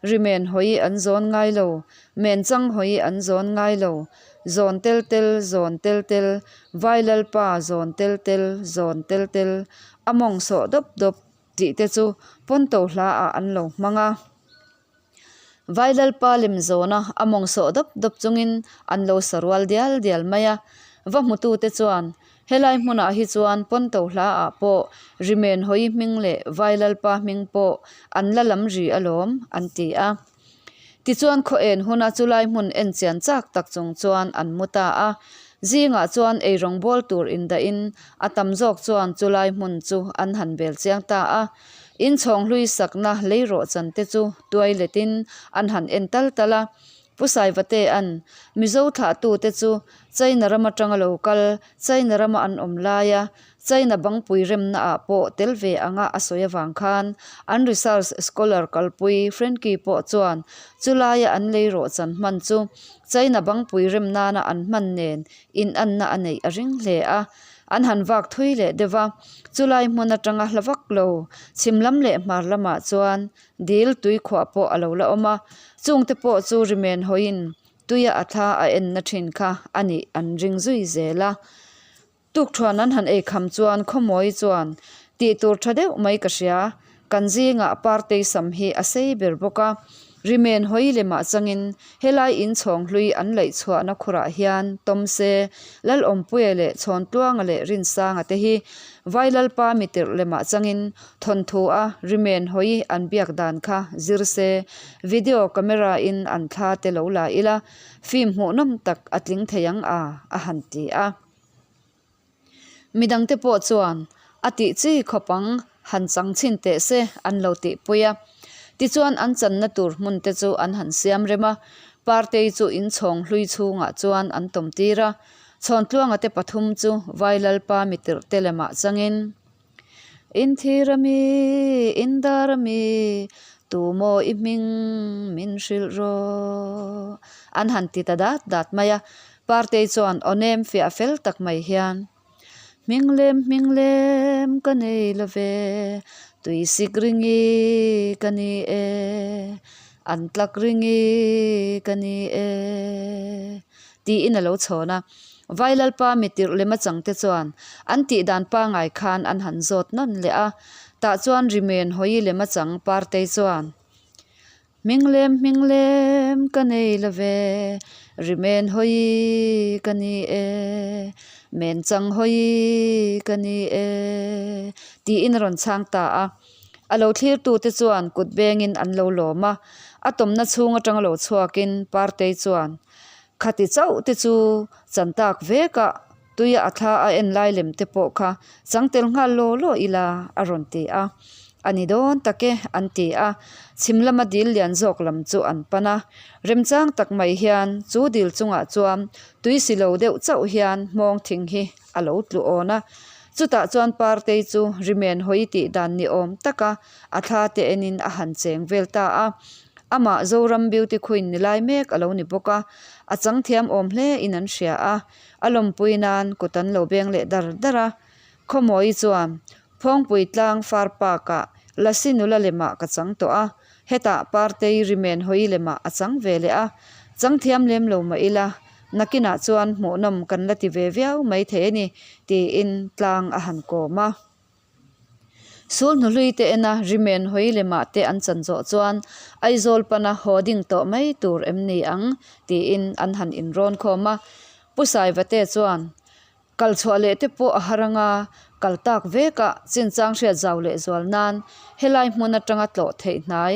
ri men hawi an zawn ngai lo, men chang hawi an zawn ngai lo, zawn tel tel, zawn tel tel, vai lalpa zawn tel tel, zawn tel tel, a mawng sawh dawp dawp tih te chu pawn to hla ah an lo hmang a. Vai lalpa lem zawna a mawng sawh dawp dawp chungin an lo sa rual dial dial mai a. Va hmutute chuan, Helai hmunah hi chuan Ponto hlaah pawh Rimen hawi hming leh Vai lalpa hming pawh an la lam ri alawm, an ti a. Tichuan khaw en huna chulai hmun en chian chak tak chung chuan an mu ta a. Zingah chuan eirawng bawl tur indahin a tam zawk chuan chulai hmun chu an han bel chiang ta a. Inchhawng hlui sakna leirawh chan te chu tuai letin an han en tal tal a. Pu Saivatea'n Mizo thlahtute chu China ram atanga lo kal, China rama an awm laia China bangpui remna ah pawh tel ve anga a sawi avang khan an research scholar kalpui Frankie pawh chuan chulaia an leirawh chan hman chu China bangpui rem nana an hman nen inanna a neih a ring hle a. An han vak thui leh deuh va, chulai hmun atanga hla vak lo, chhim lam leh hmar lamah chuan dil tui khuah pawh a lo la awm a, chungte pawh chu rimen hawiin tuia a thla a enna thin kha a nih an ring zui zel a. Tukthuan an han ei kham chuan Khawmawi chuan tih tur tha deuh mai ka hria, Kan zingah Partei sam hi a sei ber bawk a, Rimen hawi lemah changin helai inchhawng hlui an laih chhuahna khurah hian Tawmse, Lalawmpuia leh Chhawntluanga leh Rinsanga te hi Vai Lalpa mitirh lemah changin thawnthu a Rimen hawi an biak dan kha zir se, video camera in an thla te lo la ila, film hmuhnawm tak a tling thei ang a, a han ti a. Midangte pawh chuan a tih chi khawp ang, han chang chhin teh se an lo tihpui a. Tichuan an channa tur hmun te chu an han siam rem a, Partei chu inchhawng hlui chhungah chuan an tawm tir a, Chhawntluanga te pathum chu Vai Lalpa mitirh te lemah changin, Inthir a mi, indar a mi, tu maw i hming min hrilh rawh? An han ti ta dat dat mai a. Partei chuan aw nem fiah fel tak mai hian, Hminglem hminglem ka nei lo ve, tuisik ringi ka ni e, an tlak ringi ka ni e, tiin a lo chhawn a. Vailalpa mitirh lem achangte chuan an tih dan pangai khan an han zawt nawn leh a, tah chuan rimen hawi lem achang Partei chuan, Hminglem hminglem ka nei lo ve, rimen hawi ka ni e, men chang hawi ka ni e, tiin a rawn chhang ta a. A lo thlirtute chuan kut bengin an lo lawm a, a tawmna chhung atanga lo chhuakin Partei chuan, Khati chauh te chu chan tak vekah Tuia a thla a en lai lem te pawh kha chang tel nghal law law ila a rawn ti a. A ni dawn tak e an ti a. Chhim lama dil lian zawk lam chu an pan a. Remchang tak mai hian chu dil chungah chuan tui si lo deuh chauh hian hmawng thing hi a lo tlu awn a. Chutah chuan Partei chu rimen hawi tih dan ni awm taka a thla te enin a han cheng vel ta a. Amah Zoram Beauty Queen ni lai mek a lo ni bawk a. A chang thiam awm hle in an hria a. A lawmpui nan kut an lo beng leh dar dar a. Khawmawi chuan Phawngpui tlang far park ah Lasi nula lemah ka chang tawh a, hetah Partei rimen hawi lemah a chang ve leh a. Chang thiam lem lo mah ila, nakinah chuan hmuhnawm kan la ti ve viau mai thei a ni, tiin tlang a han kawm a. Sul hnuhlui te ena rimen hawi lemah te an chan zawh chuan Aizawl pana haw ding tawh mai tur em ni ang tiin an han inrawn khawm a. Pu Saivate chuan kal chhuah leh te pawh a har anga kal tak vekah chinchang hriat zau leh zual nan helai hmun atanga tlawh theih hnai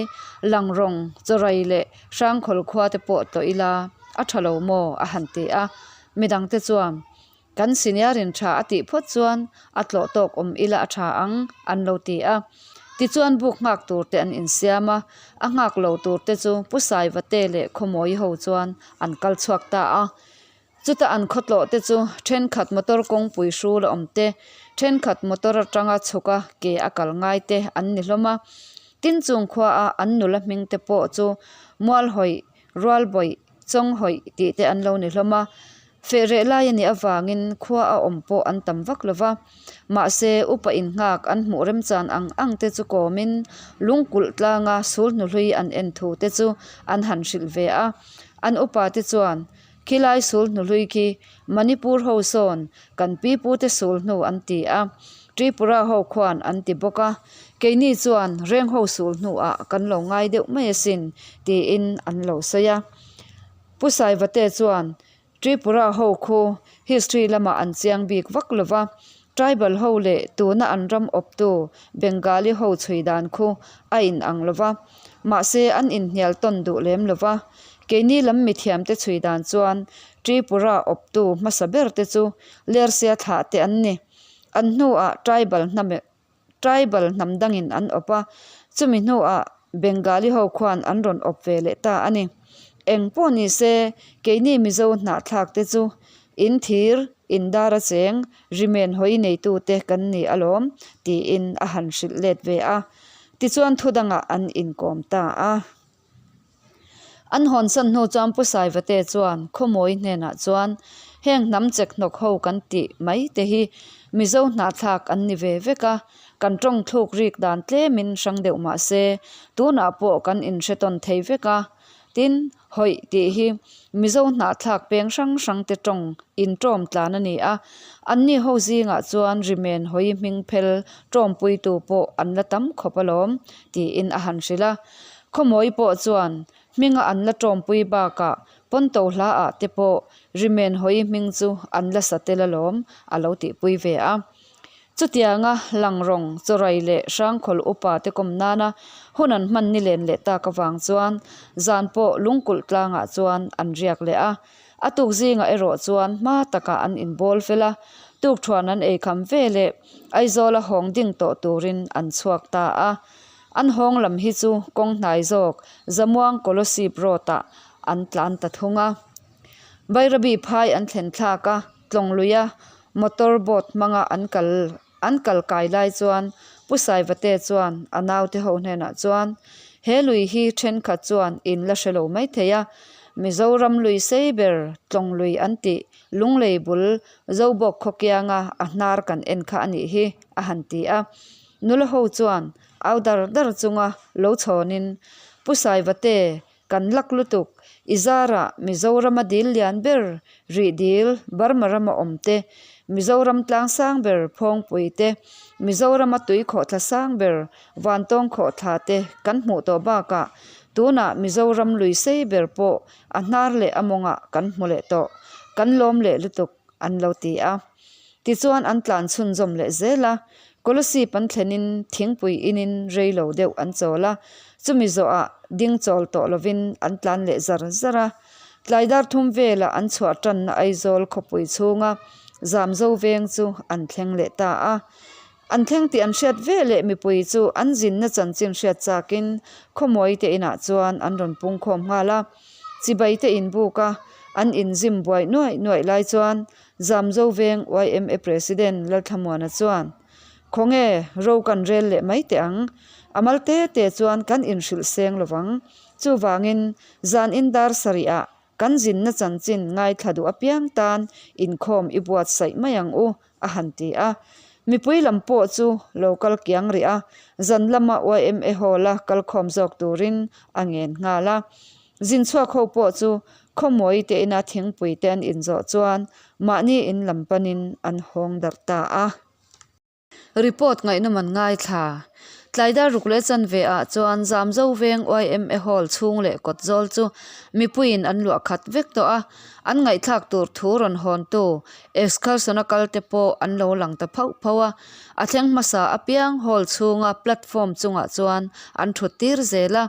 Langrawng, Chawrai leh Hrangkhawl khua te pawh tlawh ila a tha lo maw a han ti a. Midangte chuan Kan senior in tha a tih phawt chuan a tlawh tawk awm ila a tha ang an lo ti a. Tichuan buk nghak tur te an insiam a, a nghak lo tur te chu Pu Saivate leh Khawmawi ho chuan an kal chhuak ta a. Chuta an khawtlawh te chu thenkhat motor kawngpui hrul a awm te, thenkhat motor atanga chhuk a ke a kal ngai te an ni hlawm a. Tin chung khua a an nula hming te pawh chu Mualhawih, Rualbawih, Chawnghawih tih te an lo ni hlawm a. Feh reh lai a nih avangin khua a awm pawh an tam vak lo va. Mahse, upa innghak an hmuh remchan ang ang te chu kawmin lungkulh tlanga sul hnuhlui an en thu te chu an han hrilh ve a. An upa te chuan, Khilai sul hnuhlui khi Manipur ho sawn kan pipute sul hnu an ti a, Tripura ho khuan an ti bawk a, keini chuan reng ho sul hnuah kan lo ngai deuh mai asin, tiin an lo sawi a. Pu Saivate chuan Tripura ho khu history lamah an chiang bik vak lo va, tribal ho leh tuna an ram awptu Bengali ho chhui dan khu a inang lo va, mahse an inhnial tawn duh lem lo va. Keini lam mithiamte chhui dan chuan Tripura awptu hmasa ber te chu Lersia thlah te an ni. An hnuah tribal hnam Tribal hnam dangin an awp a, chumi hnuah Bengali ho khuan an rawn awp ve leh ta a ni. Eng pawh ni se, keini Mizo hnahthlak te chu in thir, in dar a cheng, rimen hawi neitute kan ni alawm, tiin a han hrilh let ve a. Tichuan thu dangah an inkawm ta a. An hawnsan hnu chuan Pu Saivate chuan Khawmawi hnenah chuan heng hnam chek hnawk ho kan tih mai te hi Mizo hnahthlak an ni ve vek a, kan tawng thluk rik dan tlemin hrang deuh mah se tunah pawh kan inhre tawn thei vek a. Tin, hawih tih hi Mizo hnahthlak peng hrang hrang te tawng intawm tlan a ni a, anni ho zingah chuan rimen hawi hming phel tawmpuitu pawh an la tam khawp alawm tiin a han hrilh a. Khawmawi pawh chuan hminga an la tawmpui bakah Pawnto hla ah te pawh rimen hawi hming chu an la sa tel alawm a lo tihpui ve a. Chutianga Langrawng, Chawrai leh Hrangkhawl upa te kawm nana hun an hman ni len leh tak avang chuan zan pawh lungkulh tlangah chuan an riak leh a. A tuk zingah erawh chuan hma takah an inbawl fel a, tukthuan an eikham ve leh Aizawla hawng ding tawh turin an chhuak ta a. An hawng lam hi chu kawng hnai zawk Zamuang Kolosip Road-ah an tlan ta thung a. Bairabi phai an thlen thlak a, tlawng luia motor boat hmanga an kal an kal kai lai chuan Pu Saivate chuan a naute ho hnenah chuan, He lui hi thenkhat chuan in la hre lo mai thei a. Mizoram lui sei ber tlawng lui an tih Lunglei bul Zobawk khaw kianga a hnar kan en kha a nih hi, a han ti a. Nula ho chuan au dar dar chunga lo chhawnin, Pu Saivate, kan lak lutuk, i zarah Mizorama dil lian ber, rih dil, Burma rama awm te, Mizoram tlang sang ber Phawngpui te, Mizorama tui khawhthla sang ber Vantawng khawhthla te kan hmuh tawh bakah tunah Mizoram lui sei ber pawh a hnar leh a mawngah kan hmu leh tawh, kan lawm leh lutuk an lo ti a. Tichuan an tlan chhunzawm leh zel a, Kolasib an thlenin thingpui inin rei lo deuh an chawl a, chumi zawhah ding chawl tawh lovin an tlan leh zar zar a. Tlai dar thum velah an chhuah tanna Aizawl khawpui chhunga Zamzo veng chu an thleng leh ta a. An thleng tih an hriat ve leh mipui chu an zinna chanchin hriat chakin khawmuai te inah chuan an rawn pungkhawm nghal a. Chibai te inbuk a, an inzim buai nuaih nuaih lai chuan Zamzo veng yma President Lalthlamuana chuan, Khawnge, ro kan rel leh mai teh ang. A mal te te chuan kan inhrilh seng lovang. Chuvangin, zan in dar sarih ah kan zinna chanchin ngaithla duh apiang tan inkhawm i buatsaih mai ang u, a han ti a. Mipui lam pawh chu lo kal kiang rih a, zan lama yma Hall-a kalkhawm zawk turin a ngen nghal a. Zin chhuak ho pawh chu khawmawi te ina thingpui te an inzawh chuan mahni in lam panin an hawng darh ta a. Report ngaihnawm an ngaithla. Tlaidar ruk leh chanve ah chuan Zamzo veng yma Hall chhung leh kawt zawl chu mipuiin an luah khat vek tawh a, an ngaihthlak tur thu rawn hawntu excursion a kal te pawh an lo lang ta phauh phauh a. A thleng hmasa apiang hall chhunga platform chungah chuan an thut tir zel a.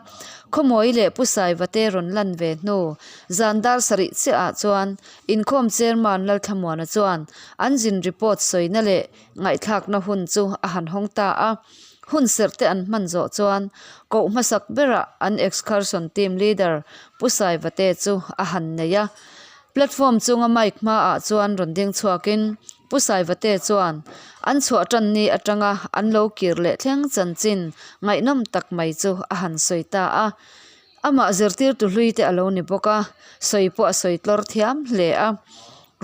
Khawmawi leh Pu Saivate rawn lan ve hnu zan dar sarih chiah ah chuan inkhawm chairman Lalthlamuana chuan an zin report sawina leh Ngaihthlakna hun chu a han hawng ta a, hun serh te an hman zawh chuan koh hmasak berah an excursion team leader Pu Saivate chu a han nei a. Platform chunga mic hmaah chuan rawn ding chhuakin Pu Saivate chuan an chhuah tan ni atanga an lo kir leh thleng chanchin ngaihnawm tak mai chu a han sawi ta a. Amah zirtirtu hlui te a lo ni bawk a, sawi pawh a sawi tlawr thiam hle a.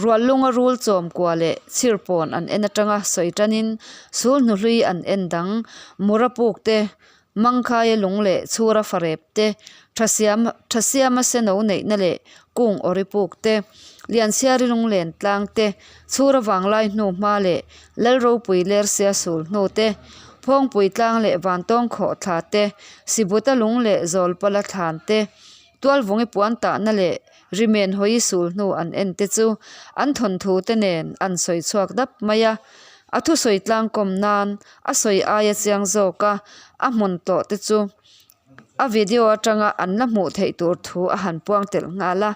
Rual lunga rul chawm kua leh chhir pawn an en atanga sawi tanin sul hnuhlui an en dang, mura puk te, mangkhaia lung leh chhura farep te, thasiam thasiama seno neihna leh kung awri puk te, lianchhiari lunglen tlang te, chhura vanglai hnu hma leh Lalropui lersia sul hnu te, Phawngpui tlang leh Vantawng khawh thla te, Sibuta lung leh Zawlpala thlan te, Tualvungi puan tahna leh Rimen hawi sul hnu an en te chu an thawnthu te nen an sawi chhuak dap mai a. A thusawi tlangkawm nan a sawi aia chiang zawk a, a hmun tawh te chu a video atanga an la hmuh theih tur thu a han puang telh nghal a.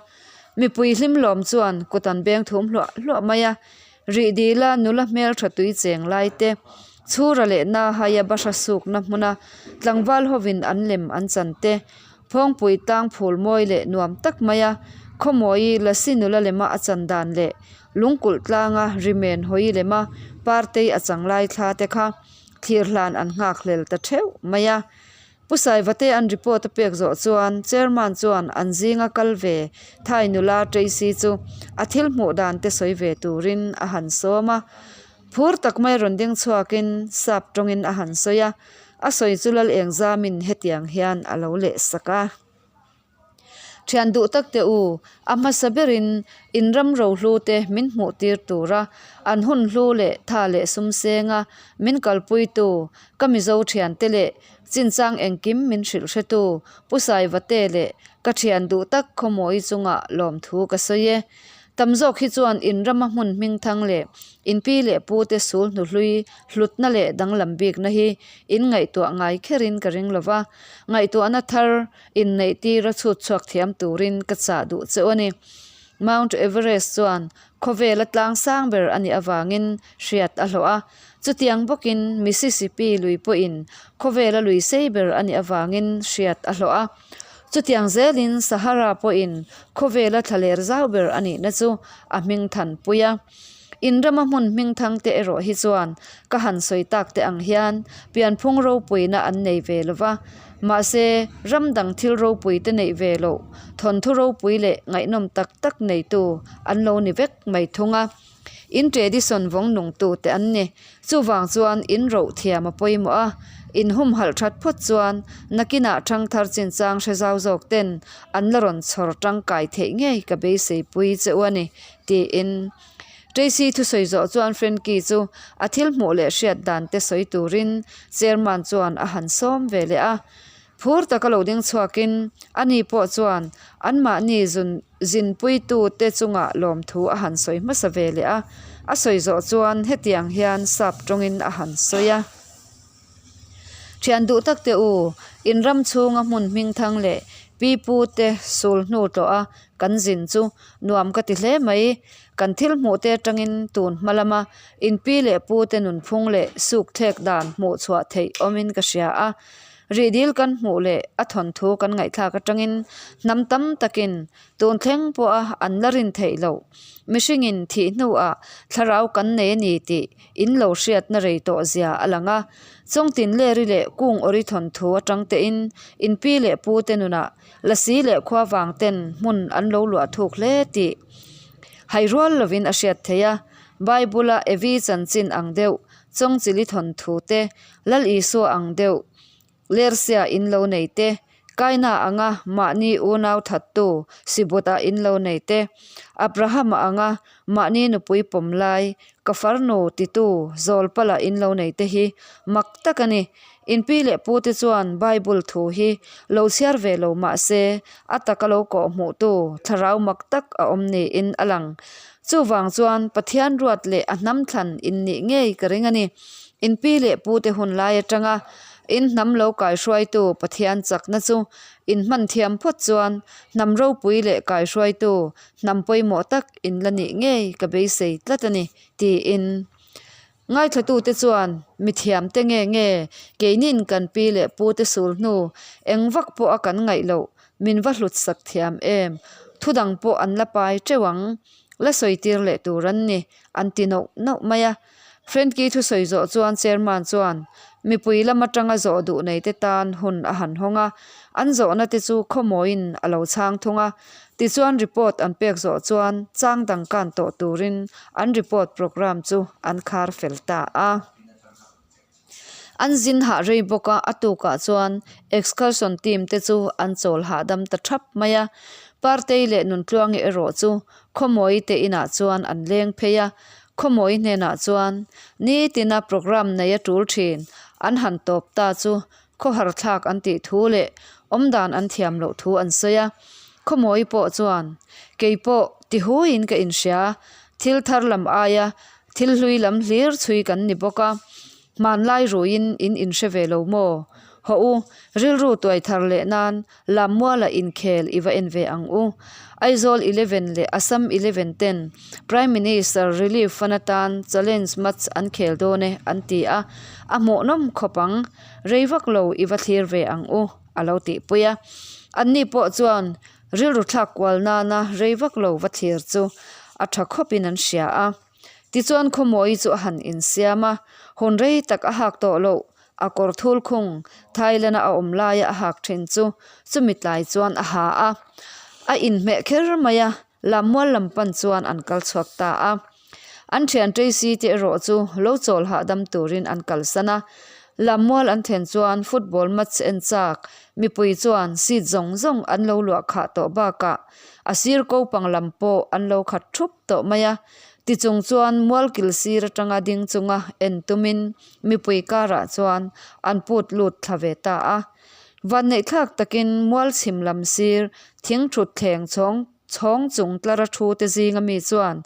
Mipui hlim lawm chuan kut an beng thum hluah hluah mai a. Rih dila nula hmeltha tui cheng lai te, chhura leh Nahaia bahra sukna hmuna tlangval hovin an lem an chan te, Phawngpui tlang phul mawi leh nuam tak maia khawmawi Lasi nula lema a chan dan leh lungkulh tlanga rimen hawi lema partei a chang lai thla te kha thlir hlan an nghakhlel ta theuh mai a. Pu Saivate an report a pek zawh chuan Chairman chuan an zinga kal ve Thai nula Tracy chu a thil hmuh dan te sawi ve turin a han sawm a. Phur tak mai rawn ding chhuakin sap tawngin a han sawi a, a sawi chu Lal Engzamin hetiang hian a lo leh sak a. Thian duh tak teh u, a hmasa berin in ram rohlu te min hmuh tir tura an hun hlu leh tha leh sum senga min kalpuitu ka Mizo thiante leh chinchang engkim min hrilh hretu Pu Saivate leh ka thian duh tak khawmawi chungah lawmthu ka sawi e. Tam zawk hi chuan in rama hmun hmingthang leh in pi leh pu te sul hnuhlui hlutna leh danglam bikna hi in ngaihtuah ngai kherin ka ring lo va, ngaihtuahna thar inneih tira chhut chhuak thiam turin ka chah duh che u a ni. Mount Everest chuan khawvela tlang sang ber a nih avangin hriat a hlawh a, chutiang bawkin Mississippi lui pawhin khawvela lui sei ber a nih avangin hriat a hlawh a. Chutiang zelin Sahara pawhin khawvela thlaler zau ber a nihna chu a hming thanpui a. In rama hmun hmingthang te erawh hi chuan ka han sawi tak te ang hian pianphung ropuina an nei ve lo va. Mahse, ram dang thil ropui te neih ve loh, thawnthu ropui leh ngaihnawm tak tak neitu an lo ni vek mai thung a. In tradition vawng nungtu te an ni. Chuvang chuan in roh thiam a pawimawh a, in humhalh that phawt chuan nakinah thangthar chinchang hre zau zawk ten an la rawn chhawr tangkai theih ngei ka beisei pui che u a ni, tiin Tracy thusawi zawh chuan Frankie chu a thil hmuh leh hriat dan te sawi turin chairman chuan a han sawm ve leh a. Phur taka lo ding chhuakin ani pawh chuan anmahni zun zinpuitu te chungah lawmthu a han sawi hmasa ve leh a. A sawi zawh chuan hetiang hian sap tawngin a han sawi a. Thian duh tak te u, in ram chhunga hmun hmingthang leh pi pu te sul hnu tlawh a kan zin chu nuam ka ti hle mai. Kan thil hmuh te atangin tun hma lama in pi leh pu te nunphung leh suk thlek dan hmuh chhuah theih awmin ka hria a. Rihdil kan hmuh leh a thawnthu kan ngaihthlak atangin hnam tam takin tun thleng pawha an la rin theih loh. Mihringin thih hnuah thlarau kan nei a ni tih in lo hriatna rei tawh zia a lang a. Chawngtin leri leh kung awri thawnthu atang tein in pi leh pu te nunah lasi leh khua vang ten hmun an lo luah thuk hle tih hai rual lovin a hriat theih a. Bible-a Evi chanchin ang deuh Chawngchili thawnthu te, Lal Isua ang deuh, Lersia in lo nei te, Kaina anga mahni unau thattu Sibut-a in lo nei te, Abrahama anga mahni nupui pawm lai, ka farnu titu Zawlpala in lo nei te hi mak tak a ni. In pi leh pu te chuan Bible thu hi lo chhiar ve lo mah se a taka lo kawh hmuhtu thlarau mak tak a awm niin a lang. Chuvang chuan Pathian ruat leh a hnam thlan in nih ngei ka ring a ni. In pi leh pu te hun lai atanga in hnam lo kaihruaitu Pathian chakna chu in hman thiam phawt chuan hnam ropui leh kaihruaitu hnam pawimawh tak in la nih ngei ka beisei tlat a ni, tiin Ngaithlatute chuan mithiamte nge nge keinin kan pi leh pute sul hnu eng vak pawh a kan ngaih loh min va hlut sak thiam em? Thu dang pawh an la pai teuh ang, la sawi tir leh tur an ni, an ti nauh nauh mai a. Frankie thusawi zawh chuan chairman chuan mipui lam atanga zawh duh neite tan hun a han hawng a, an zawhna te chu khawmawiin a lo chhang thung a. Tichuan report an pek zawh chuan chang dang kan tawh turin an report programme chu an khar fel ta a. An zin hah rei bawk a, a tukah chuan excursion team te chu an chawl hahdam ta thap mai a. Partei leh Nuntluangi erawh chu Khawmawi te inah chuan an leng phei a, Khawmawi hnenah chuan nitina programme nei a tul thin an han tawp ta chu Khawhar thlak an tih thu leh awmdan an thiam loh thu an sawi a. Khawmawi pawh chuan, Kei pawh ti huiin ka inhria, thil thar lam aia thil hlui lam hlir chhui kan ni bawk a, hmanlai ruiin in inhre ve lo maw? Hawh u, rilru tuai thar leh nan Lammuala inkhel i va en ve ang u. Aizawl Eleven leh Assam Eleven ten Prime Minister Relief Fund atan challenge match an khel dawn e an ti a, a hmuhnawm khawp ang. Rei vak lo i va thlir ve ang u, a lo tihpui a. Anni pawh chuan rilru thlak kual nana rei vak lo va thlir chu a tha khawpin an hria a. Tichuan Khawmawi chu a han insiam a, hun rei tak a hak tawh loh a kawr thul khung Thailand-a a awm laia a hak thin chu chumi tlai chuan a ha a. A inhmeh kher mai a, Lammual lam pan chuan an kal chhuak ta a. An thian Tracy te erawh chu lo chawl hahdam turin an kalsan a. Lammual an thlen chuan football match en chak mipui chuan seat zawng zawng an lo luah khah tawh bakah a sir ko pang lam pawh an lo khat thup tawh mai a. Tichung chuan mual kil sir atanga ding chunga en tumin mipui karah chuan an put lut thla ve ta a. Vanneihthlak takin mual chhim lam sir thing thut thleng chhawng chhawng chung tlara thu te zinga mi chuan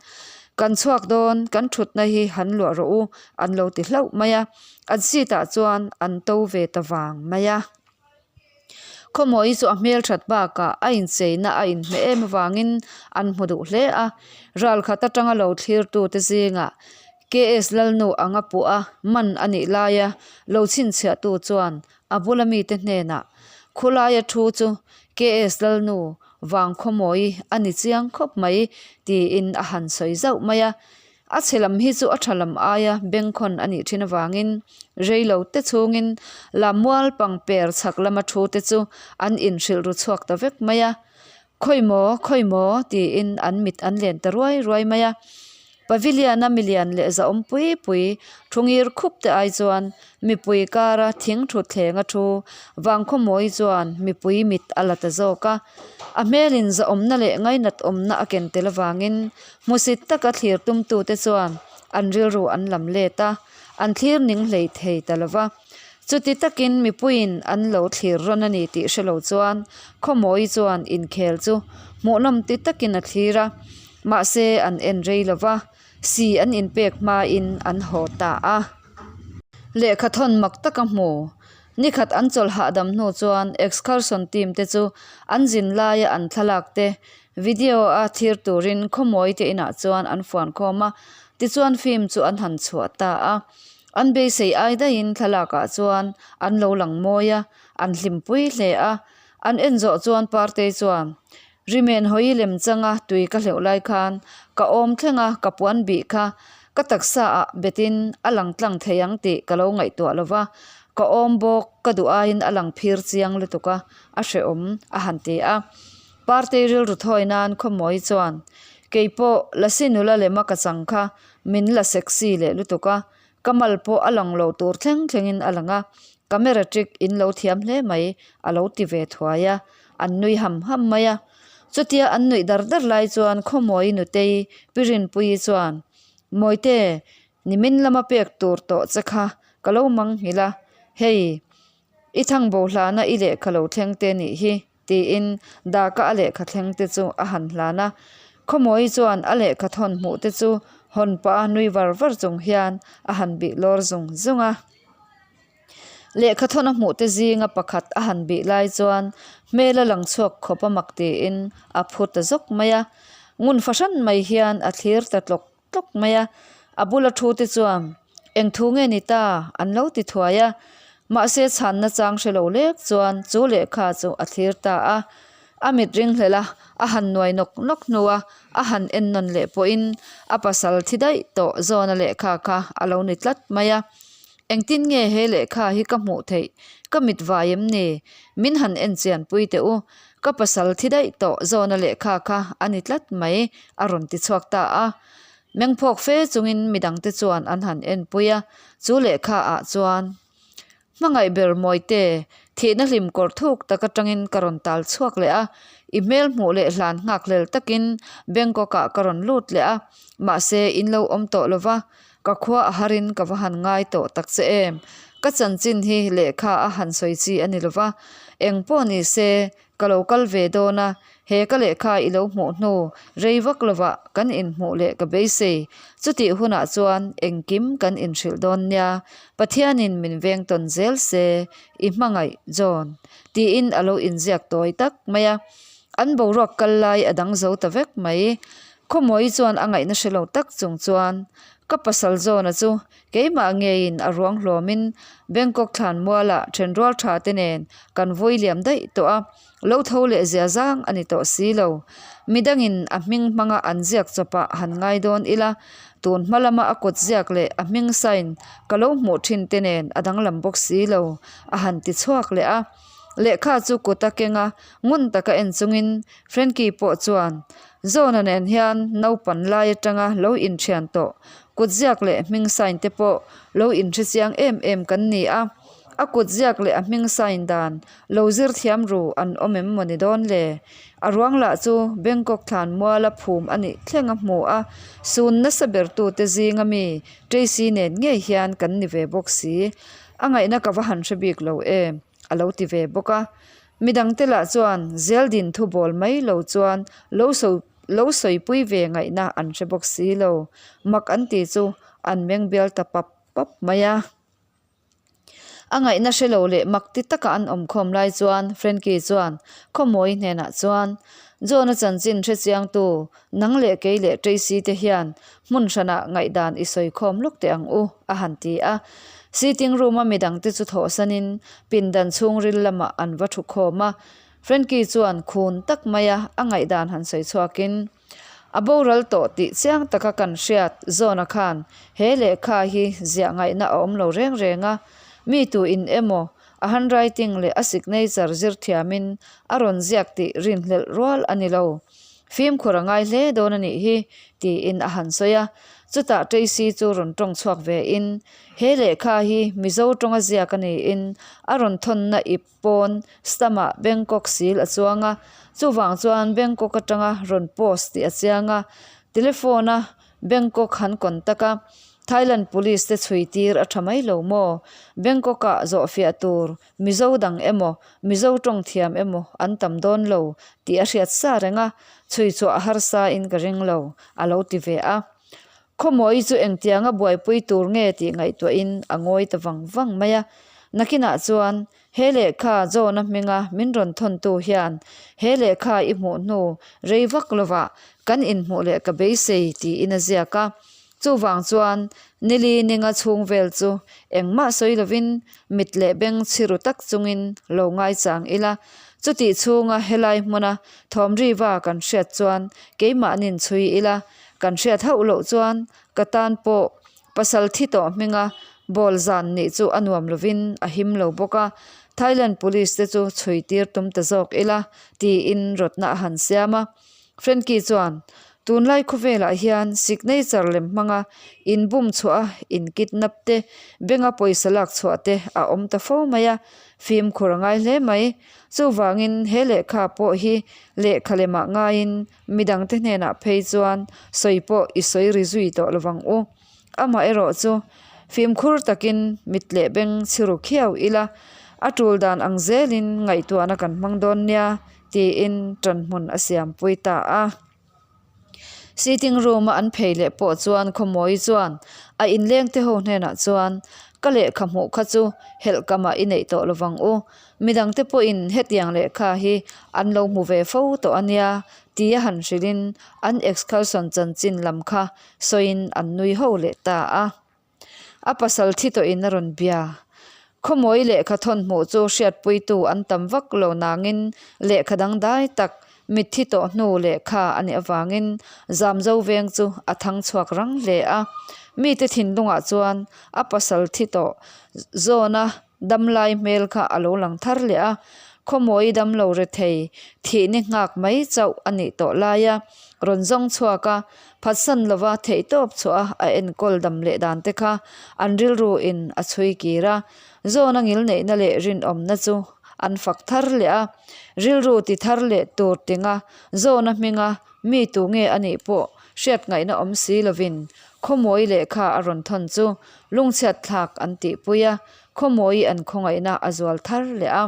kan chhuak dawn kan thutna hi han luah rawh u an lo ti hlauh mai a, an seat ah chuan an to ve ta vang mai a. Khawmawi chu a hmel that bakah a incheina a inhmeh em avangin an hmu duh hle a, ralkhat atanga lo thlirtu te zingah KS Lalnu anga puh a man a nih laia lo chhinchhiahtu chuan a bula mite hnenah khulaia thu chu KS Lalnu vang khawmawi a ni chiang khawp mai tiin a han sawi zauh mai a. A chhe lam hi chu a tha lam aia bengkhawn a nih thin avangin rei lo te chhungin Lammual pangper chhak lama thu te chu an inhrilh ru chhuak ta vek mai a. Khawi maw, khawi maw tiin an mit an len ta ruai ruai mai a. Pavilion-a milian leh zahawm pui pui thu ngir khup te ai chuan mipui kara thing thutthleng a thu vangkhawmawi chuan mipui mit a la ta zawk a. A hmelin zahawmna leh ngainat awmna a ken tel avangin hmusit taka thlir tumtute chuan an rilru an lam let a, an thlir ning hlei thei ta lo va. Chuti takin mipuiin an lo thlir rawn a ni tih hre lo chuan Khawmawi chuan inkhel chu hmuhnawm ti takin a thlir a, mahse an en rei lo va, si an inpek hmain an haw ta a. Lehkha thawn mak taka hmu. Nikhat an chawlh hahdam hnu chuan excursion team te chu an zin laia an thlalak te video a thlir turin Khawmawi te inah chuan an fuan khawm a, tichuan film chu an han chhuah ta a. An beisei ai daihin thlalakah chuan an lo lang mawi a, an hlimpui hle a. An en zawh chuan Partei chuan, Rimen hawi lem changa tui ka hleuh lai khan ka awm thleng a, ka puan bih kha ka taksa ah betin a lang tlang thei ang tih ka lo ngaihtuah lo va, ka awm bawk ka duh aiin a lang phir chiang lutuk a, a hrehawm a han ti a. Partei rilru thawi nan Khawmawi chuan, Keipawh Lasi nula lema ka chang kha Min la sexy leh lutuk a, ka mal pawh a lang lo tur thleng thlengin a lang a, camera trick in lo thiam hle mai a lo ti ve thuai a, an nui ham ham mai a. Chutia an nuih dar dar lai chuan Khawmawi Nutei Pi Rinpuii chuan, Mawite, nimin lama pek tur tawh che kha ka lo mang nghilh a, hei i thangbo hlana i lehkha lo thleng te nih hi. Tiin Daka a lehkha thleng te chu a han hlan a. Khawmawi chuan a lehkha thawn hmuh te chu hawn pah a nui var var chung hian a han bih lawr zung zung a. Lehkha thawn a hmuh te zinga pakhat a han bih lai chuan hmel a lang chhuak khawp a mak tiin a phu ta zawk mai a. Ngun fahran mai hian a thlir ta tlawk tlawk mai a, a bula thu te chuan eng thu nge ni ta an lo ti thuai a, mahse chhanna chang hre lo lek chuan chu lehkha chu a thlir ta a, a mit ring hlelh a, a han nuai nawk nawk hnu a, a han en nawn leh pawhin a pasal thi daih tawh zawna lehkha kha a lo ni tlat mai a, engtin nge he lehkha hi ka hmuh theih ka mit vai em ni min han en chian pui teh u Ka pasal thi daih tawh zawna lehkha kha a ni tlat mai, a rawn ti chhuak ta a. Mengphawk fe chungin midangte chuan an han enpui a, chu lehkha ah chuan, Hmangaih ber Mawite, thihna hlim kawr thuk tak atangin ka rawn tal chhuak leh a, i hmel hmuh leh hlan nghak hlel takin Bangkok ah ka rawn lut leh a, mahse in lo awm tawh lova, Ka khua a harin ka va han ngai tawh tak che em? Ka chanchin hi lehkha a han sawi chi a ni lo va, eng pawh ni se ka lo kal ve dawn a, he ka lehkha i lo hmuh hnu rei vak lovah kan inhmuh leh ka beisei. Chutih hunah chuan engkim kan inhrilh dawn nia, Pathianin min veng tawn zel se, i hmangaih John. Tiin a lo inziak tawi tak mai a. An boruak kal lai a dang zo ta vek mai. Khawmawi chuan a ngaihna hre lo tak chung chuan ka pasal zawna chu keimah ngeiin a ruang hlawmin Bangkok thlan mualah thenrual tha te nen kan vui liam daih tawh a, lo tho leh zia zang a ni tawh si lo. Midangin a hming hmanga an ziak chawpah han ngai dawn ila, tun hma lama a kut ziak leh a hming sign ka lo hmuh thin te nen a danglam bawk si lo, a han ti chhuak leh a. Lehkha chu kut a keng a, ngun taka en chungin Frankie pawh chuan Zawna nen hian naupan lai atanga lo inthian tawh, kutziak leh hming sign te pawh lo inhre chiang em em kan ni a. A kutziak leh a hming sign dan lo zir thiam ru an awm em maw ni dawn le? A ruang lah chu Bangkok thlan muala phum a nih thleng a hmu a, sun nasa bertute zinga mi Tracy nen ngei hian kan ni ve bawk si. A ngaihna ka va han hre bik lo em? A lo ti ve bawk a. Midangte lah chuan Zeldin thu bawl mai lo chuan lo sawi lo sawipui ve ngaihna an hre bawk si lo. Mak an ti chu an meng bial ta pap pap mai a. A ngaihna hre lo leh mak ti taka an awm khawm lai chuan Frankie chuan Khawmawi hnenah chuan, John-a chanchin hre chiangtu nang leh kei leh Tracy te hian hmun hranah ngaihdan i sawi khawm lawk teh ang u, a han ti a. Sitting room-a midangte chu thawhsanin pindan chhungril lamah an va thu khawm a. Frankie chuan khun tak maia a ngaihdan han sawi chhuakin. A boral tawh tih chiang taka kan hriat Zawna khan he lehkha hi ziah ngaihna a awm lo reng reng a, mi tu in emaw a handwriting leh a signature zir thiamin a rawn ziak tih rinhlelh rual a ni lo. Fimkhur a ngai hle dawn a nih hi, tiin a han sawi a. Chutah Tracy chu rawn tawng chhuak ve in, He lehkha hi Mizo tawnga ziak a niin a rawn thawnna ip pawn stamp-ah Bangkok sil a chuang a, chuvang chuan Bangkok atanga rawn post tih a chiang a. Telephone-a Bangkok han contact a, Thailand police te chhui tir a tha mai lo maw? Bangkok-ah zawhfiah tur Mizo dang emaw, Mizo tawng thiam emaw an tam dawn lo tih a hriat sa reng a, chhui chhuah a harsa in ka ring lo, a lo ti ve a. Khawmawi chu engtianga buaipui tur nge tih ngaihtuahin a ngawi ta vang vang mai a. Nakinah chuan he lehkha John-a hminga min rawn thawntu hian he lehkha i hmuh hnu rei vak lovah kan inhmuh leh ka beisei tiin a ziak a. Chuvang chuan nili ninga chhung vel chu engmah sawi lovin mit leh beng chhiru tak chungin lo ngaichang ila, chutih chhunga helai hmuna thawmriva kan hriat chuan keimahnin chhui ila, kan hriat hauh loh chuan ka tan pawh pasal thi tawh hminga bawl zan nih chu a nuam lovin a him lo bawk a, Thailand police te chu chhui tir tum ta zawk ila tiin rawtna a han siam a. Frankie chuan, Tunlai khawvelah hian signature lem hmanga inbum chhuah a, in kidnap te, benga pawisa lak chhuah te a awm ta fo mai a, fimkhur a ngai hle mai. Chuvangin he lehkha pawh hi lehkha lemah ngaiin midangte hnenah phei chuan sawi pawh i sawi ri zui tawh lovang u. Amaherawh chu fimkhur takin mit leh beng chhiru khiau ila, a tul dan ang zelin ngaihtuahna kan hmang dawn nia tiin ṭanhmun a siampui ta a. Sitting room a an phei leh pawh chuan Khawmawi chuan a inleng te ho hnenah chuan, Ka lehkha hmuh kha chu helhkamah i neih tawh lovang u. Midangte pawhin hetiang lehkha hi an lo hmu ve fo tawh a nia tia han hrilhin an excursion chanchin lam kha sawiin an nui ho leh ta a. A pasal thi tawhin a rawn bia. Khawmawi lehkha thawn hmuh chu hriatpuitu an tam vak lo nangin lehkha dangdai tak mitthi tawh hnu lehkha a nih avangin Zamzo veng chu a thang chhuak rang hle a. Mite thinlungah chuan a pasal thi tawh zawna Damlai hmel kha a lo lang thar leh a, khawmawi damlo rethei thihni nghak mai chauh a nih tawh lai a rawn zawng chhuak a, phatsan lova theihtawp chhuah a a enkawl dam leh dan te kha an rilru in a chhui kir a, zawna ngilneihna leh rinawmna chu an fak thar leh a, rilru ti thar leh tur tinga zawna hminga Mi tu nge a nih pawh hriat ngaihna awm si lovin khawmawi lehkha a rawn thawn chu lungchhiat thlak an tihpui a, khawmawi an khawngaihna a zual thar leh a.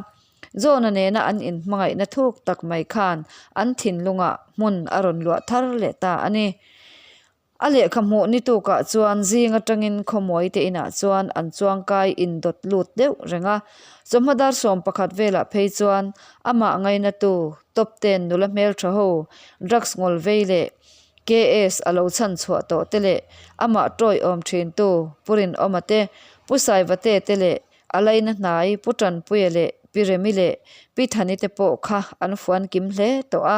John-a nena an inhmangaihna thuk tak mai khan an thinlungah hmun a rawn luah thar leh ta a ni. A lehkha hmuh ni tukah chuan zing atangin khawmawi te inah chuan an chuangkai indawt lut deuh reng a. Chawhma dar 11 velah phei chuan amah ngainatu Top ten nula hmeltha ho drugs ngawl vei leh KS a lo chhan chhuah tawh te leh amah tawiawm thintu Pu Rinawma te, Pu Saivate te leh a laina hnai Pu Tanpuia leh Pi Remi leh Pi Thani te pawh kha an fuan kim hle tawh a.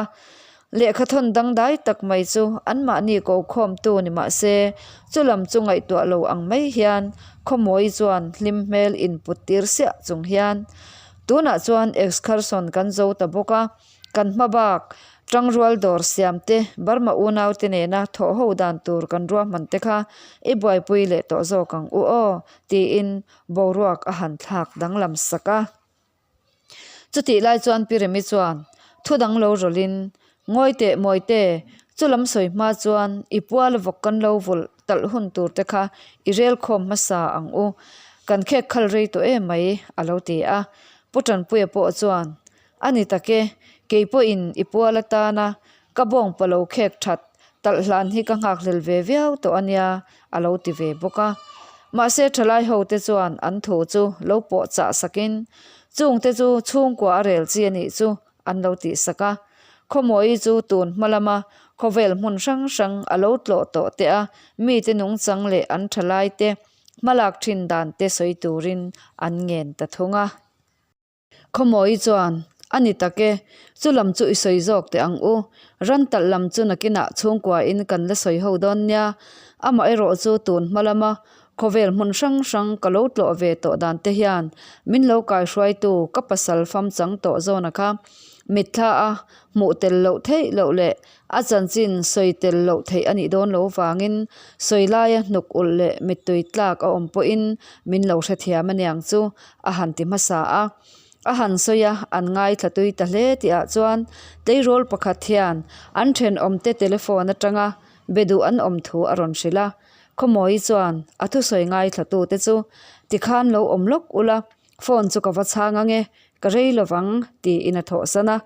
Lehkha thawn dangdai tak mai chu anmahni ko khawmtu ni mah se, chu lam chu ngaihtuah lo ang mai hian Khawmawi chuan hlim hmel input tir siah chung hian, Tunah chuan excursion kan zo ta bawk a, kan hma bak tangrual dawr siam te, Burma unau te nena thawh ho dan tur kan ruahman te kha i buaipui leh tawh zawk ang u aw, tiin boruak a han thlak danglam sak a. Chutih lai chuan Pi Remi chuan thu dang lo rawlhin, Ngawi teh Mawite, chu lam sawi hma chuan i pual vawk kan lo vulh talh hun tur te kha i rel khawm hmasa ang u, kan khek khal rei tawh em mai, a lo ti a. Pu Tanpuia pawh chuan, A ni tak e, kei pawhin i pual atana ka bawng pa lo khek that talh hlan hi ka nghakhlel ve viau tawh a nia, a lo ti ve bawk a. Mahse thalai ho te chuan an thu chu lo pawh chah sakin, Chungte chu chhungkua a rel chi a nih chu, an lo tih sak a. Khawmawi chu tun hma lama khawvel hmun hrang hrang a lo tlawh tawh teh a, mite nungchang leh an thalai te hmalak thin dan te sawi turin an ngen ta thung a. Khawmawi chuan. A ni tak e, chu lam chu i sawi zawk teh ang u. Ran talh lam chu nakinah chhungkuain kan la sawi ho dawn nia. Amaherawh chu tun hma lama khawvel hmun hrang hrang ka lo tlawh ve tawh dan te hian min lo kaihruaitu ka pasal fam chang tawh zawna kha mitthla a hmuh tel loh theih loh leh a chanchin sawi tel loh theih a nih dawn lo vangin sawi laia hnuk ulh leh mittui tlak a awm pawhin min lo hrethiam aniang chu a han ti hmasa a. A han sawi a, an ngaithla tui ta hle tihah chuan tleirawl pakhat hian an thenawmte telephone atanga be duh an awm thu a rawn hrilh a. Khawmawi chuan a thusawi ngaithlatute chu tikhan lo awm lawk ula, phone chu ka va chhang ange, ka rei lovang tiin a thawhsan a.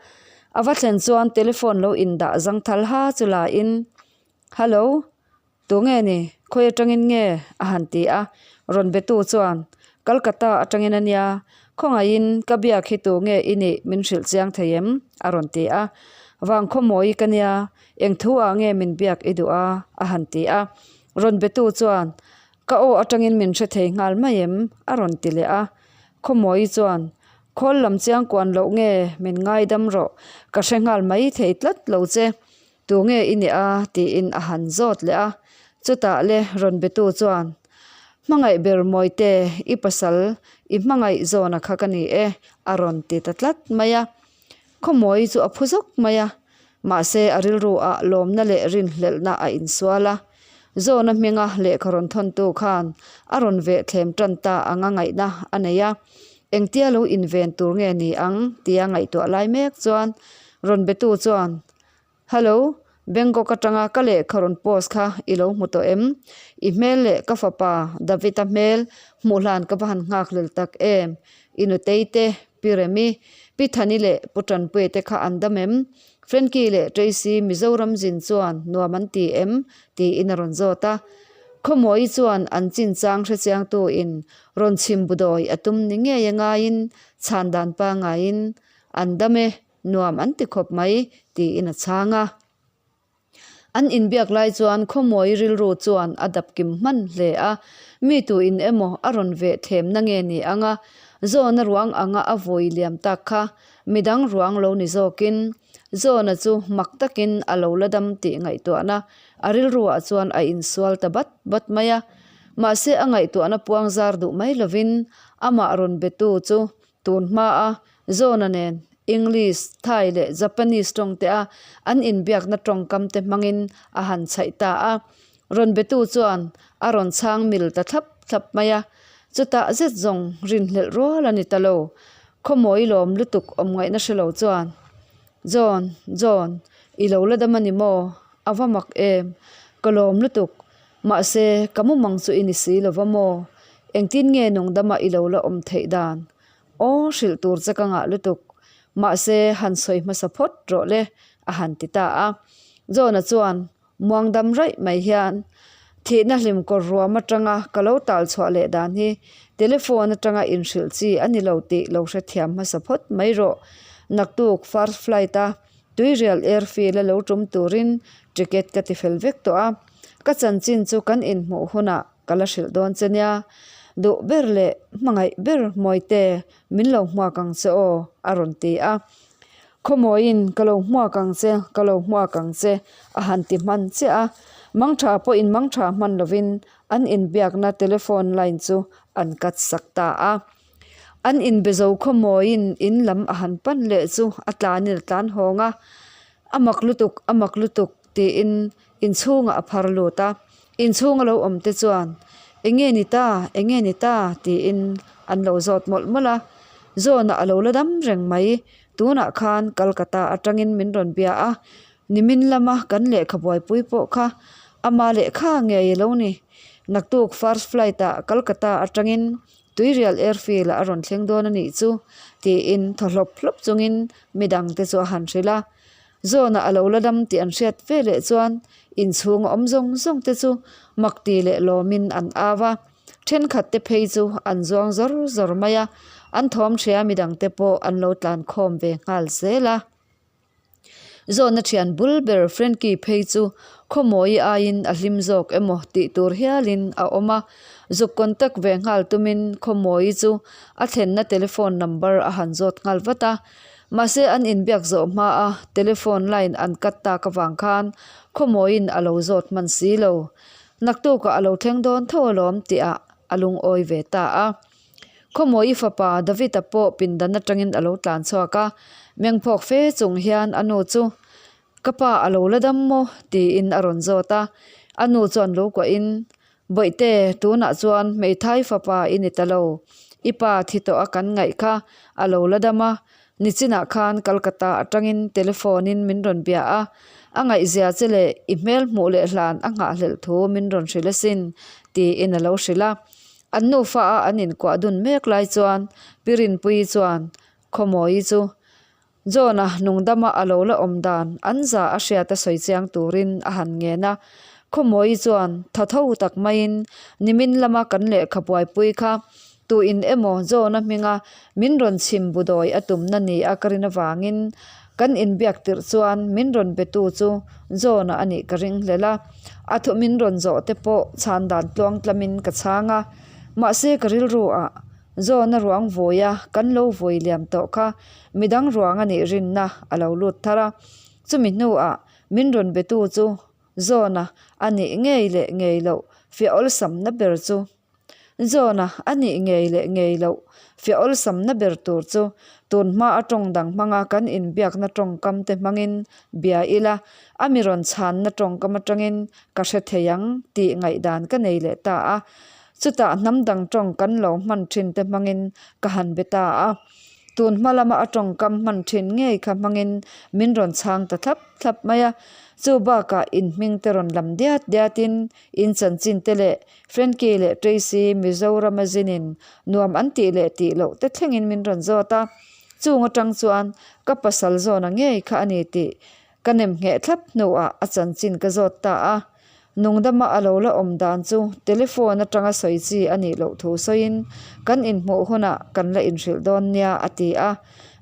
A va thlen chuan telephone lo indah zangthal ha chu lain, Hello, Tunge ni? Khawi atangin nge? a han ti a. Rawn betu chuan, Calcutta atangin a nia, khawngaihin ka biak hi tunge i nih min hrilh chiang thei em? a rawn ti a. Vang khawmawi ka nia, eng thu ah nge min biak i duh a? a han ti a. Rawn betu chuan, Ka aw atangin min hre thei nghal mai em? a rawn ti leh a. Khawmawi chuan, Khawl lam chiang kuan loh nge min ngaidam rawh, ka hre nghal mai thei tlat lo che. Tu nge i nih a? tiin a han zawt leh a. Chutah le rawn betu chuan, Hmangaih ber Mawite, i pasal, i hmangaih zawna kha ka ni e, a rawn ti ta tlat mai a. Khawmawi chu a phu zawk mai a, mahse a rilru ah lawmna leh rinhlelhna a insual a. Zawna hminga lehkha rawn thawntu khan a rawn veh thlem tan ta anga ngaihna a nei a. Engtia lo inven tur nge ni ang tia ngaihtuah lai mek chuan rawn betu chuan, Hello, Bangkok atanga ka lehkha rawn post kha i lo hmu tawh em? I hmel leh ka fapa David-a hmel hmuh hlan ka va han nghakhlel tak em? I nutei te, Pi Remi, Pi Thani leh Pu Tanpuia te kha an dam em? Frankie leh Tracy Mizoram zin chuan nuam an ti em? tiin a rawn zawt a. Khawmawi chuan an chinchang hrechiangtu in rawn chhim budawi a tum ni ngei a ngaiin chhan dan pangaiin an dam e. Nuam an ti khawp mai, tiin a chhang a. An inbiak lai chuan Khawmawi rilru chuan a dap kim hman hle a, mi tuin emaw a rawn veh thlemna nge ni ang a, Zawna ruang anga a vawi liam tak kha midang ruang lo ni zawkin Zawna chu mak takin a lo la dam tih ngaihtuahna a rilruah chuan a insual ta bat bat mai a. Mahse a ngaihtuahna puang zar duh mai lovin amah rawn betu chu Tun hmaa Zona nen English, Thai leh Japanese tawng te a an inbiakna tawngkam te hmangin a han chhaih ta a. Rawn betu chuan a rawn chhang mil ta thlap thlap mai a. Chutah zet zawng rinhlelh rual a ni ta lo. Khawmawi lawm lutuk awm ngaihna hre lo chuan, John, John, i lo la dam a ni maw? A va mak em? Ka lawm lutuk. Mahse, ka mumang chu i ni si lo va maw? Engtin nge nungdama i lo la awm theih dan? Aw, hrilh tur che ka ngah lutuk. Mahse, han sawi hmasa phawt rawh le, a han ti ta a. John-a chuan muangdam raih mai hian, Thihna hlim kawr ruam atanga ka lo tal chhuah leh dan hi telephone atanga inhrilh chi a ni lo tih lo hrethiam hmasa phawt mai rawh. Naktuk first flight-a Tuirial airfield a lo tum turin ticket ka ti fel vek tawh a, ka chanchin chu kan inhmuh hunah ka la hrilh dawn che nia. Duh ber leh hmangaih ber Mawite min lo hmuak ang che aw a rawn ti a. Khawmawiin ka lo hmuak ang che, ka lo hmuak ang che a han ti hman chiah a. Mangtha pawhin mangtha hman lovin an inbiakna telephone line chu an cut sak ta a. An inbe zo khawmawiin in lam a han pan leh chu a tlanin a tlan hawng a, A mak lutuk, a mak lutuk tiin inchhungah a phar lut a. Inchhunga lo awm te chuan Eng nge ni ta, eng nge ni ta tiin an lo zawt mawlh mawlh a. Zawnah a lo la dam reng mai, tunah khan Calcutta atangin min rawn bia a, Nimin lama kan lehkha buaipui pawh kha ama lehkha ngei a lo ni. Naktuk first flight ah Calcutta atangin Tuirial airfield ah a rawn thleng dawn a nih chu tiin thaw hlawp hlawp chungin midangte chu a han hrilh a. Zawnah a lo la dam tih an hriat ve leh chuan inchhung a awm zawng zawng te chu mak ti leh lawmin an au a. Thenkhat te phei chu an zuang zawr zawr mai a, an thawm hria midangte pawh an lo tlan khawm ve nghal zel a. Zawhna thian bul ber Frankie phei chu khawmawi aiin a hlim zawk emaw tih tur hialin a awm a, zuk contact ve nghal tumin khawmawi chu a thlenna telephone number a han zawt nghal vat a. Mahse an inbiak zawh hma a telephone line an cut tak avang khan khawmawiin a lo zawt hman si lo. Naktukah a lo thleng dawn tho alawm tihah a lungawi ve ta a. Khawmawi fapa David-a pawh pindan atangin a lo tlan chhuak a, mengphawk fe chung hian a nu chu Ka pa a lo la dam maw? tiin a rawn zawt a. A nu chuan lo kuahin, Bawihte, tunah chuan hmeithai fapa i ni ta lo. I pa thi tawh a kan ngaih kha a lo la dam a. Nichinah khan Calcutta atangin telephone in min rawn bia a. A ngaihzia che leh i hmel hmuh leh hlan a nghahhlelh thu min rawn hrilh asin, tiin a lo hrilh a. An nufa a an inkuah dun mek lai chuan Pi Rinpuii chuan Khawmawi chu John-a nungdama a lo la awm dan an za a hriat a sawi chiang turin a han ngen a. Khawmawi chuan tha tho tak maiin nimin lama kan lehkha buaipui kha tuin emaw John-a hminga min rawn chhim bu dawi a tumna ni a ka rin avangin kan inbiak tirh chuan min rawn betu chu John-a a nih ka ring hlel a. A thu min rawn zawh te pawh chhan dan tluang tlamin ka chhang a. Mahse ka rilru ah Zawna ruang vui a kan lo vui liam tawh kha midang ruang a nih rinna a lo lut thar a. Chumi hnuah min rawn betu chu Zawna a nih ngei leh ngei loh fiah awlsamna ber chu Zawna a nih ngei leh ngei loh fiah awlsamna ber tur chu tun hma a tawng dang hmanga kan inbiakna tawngkam te hmangin bia ila a mi rawn chhanna tawngkam atangin ka hre thei ang tih ngaihdan ka nei leh ta a. Chutah hnam dang tawng kan lo hman thin te hmangin ka han be ta a. Tun hma lama a tawngkam hman thin ngei kha hmangin min rawn chhang ta thlap thlap mai a. Chu bakah in hming te rawn lam diat diatin in chanchin te leh Frankie leh Tracy Mizorama zinin nuam an tih leh tih loh te thlengin min rawn zawt a. Chung atang chuan ka pasal zawna ngei kha a ni tih Ka nem ngheh thlap hnuah a chanchin ka zawt ta a, nungdama a lo la awm dan chu telephone atanga sawi chi a nih loh thu sawiin kan inhmuh hunah kan la inhrilh dawn nia a ti a,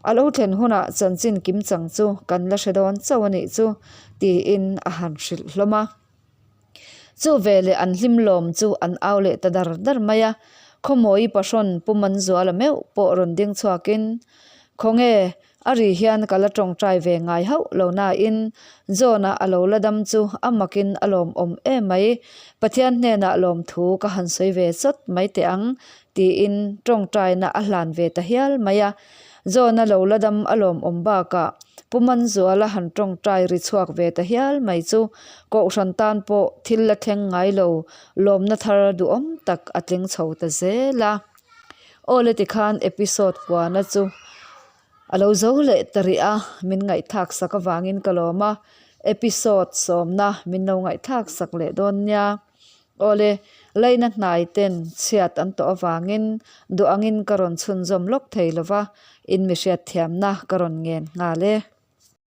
a lo thlen hunah chanchin kimchang chu kan la hre dawn chauh a nih chu tiin a han hrilh hlawm a. Chu veleh an hlim lawm chu an au leh ta dar dar mai a, Khawmawi pahrawn Pu Manzuala meuh pawh rawn ding chhuakin, Khawnge, a ri hian ka la tawngtai ve ngai hauh lo nain John-a a lo la dam chu a makin a lawmawm em mai, Pathian hnenah lawmthu ka han sawi ve chawt mai teh ang, tiin tawngtaina a hlan ve ta hial mai a. John-a lo la dam a lawmawm bakah Pu Manzuala han tawngtai ri chhuak ve ta hial mai chu Kohhran tan pawh thil la thleng ngai lo lawmna thar duhawm tak a tling chho ta zel a. Aw le tikhan episode kuana chu a lo zo leh ta rih a, min ngaihthlak sak avangin ka lawm a, episode sawmna min lo ngaihthlak sak leh dawn nia. Awle, laina hnai ten chhiat an tawh avangin duh angin ka rawn chhunzawm lawk thei lova, in mi hriatthiamna ka rawn ngen nghal e.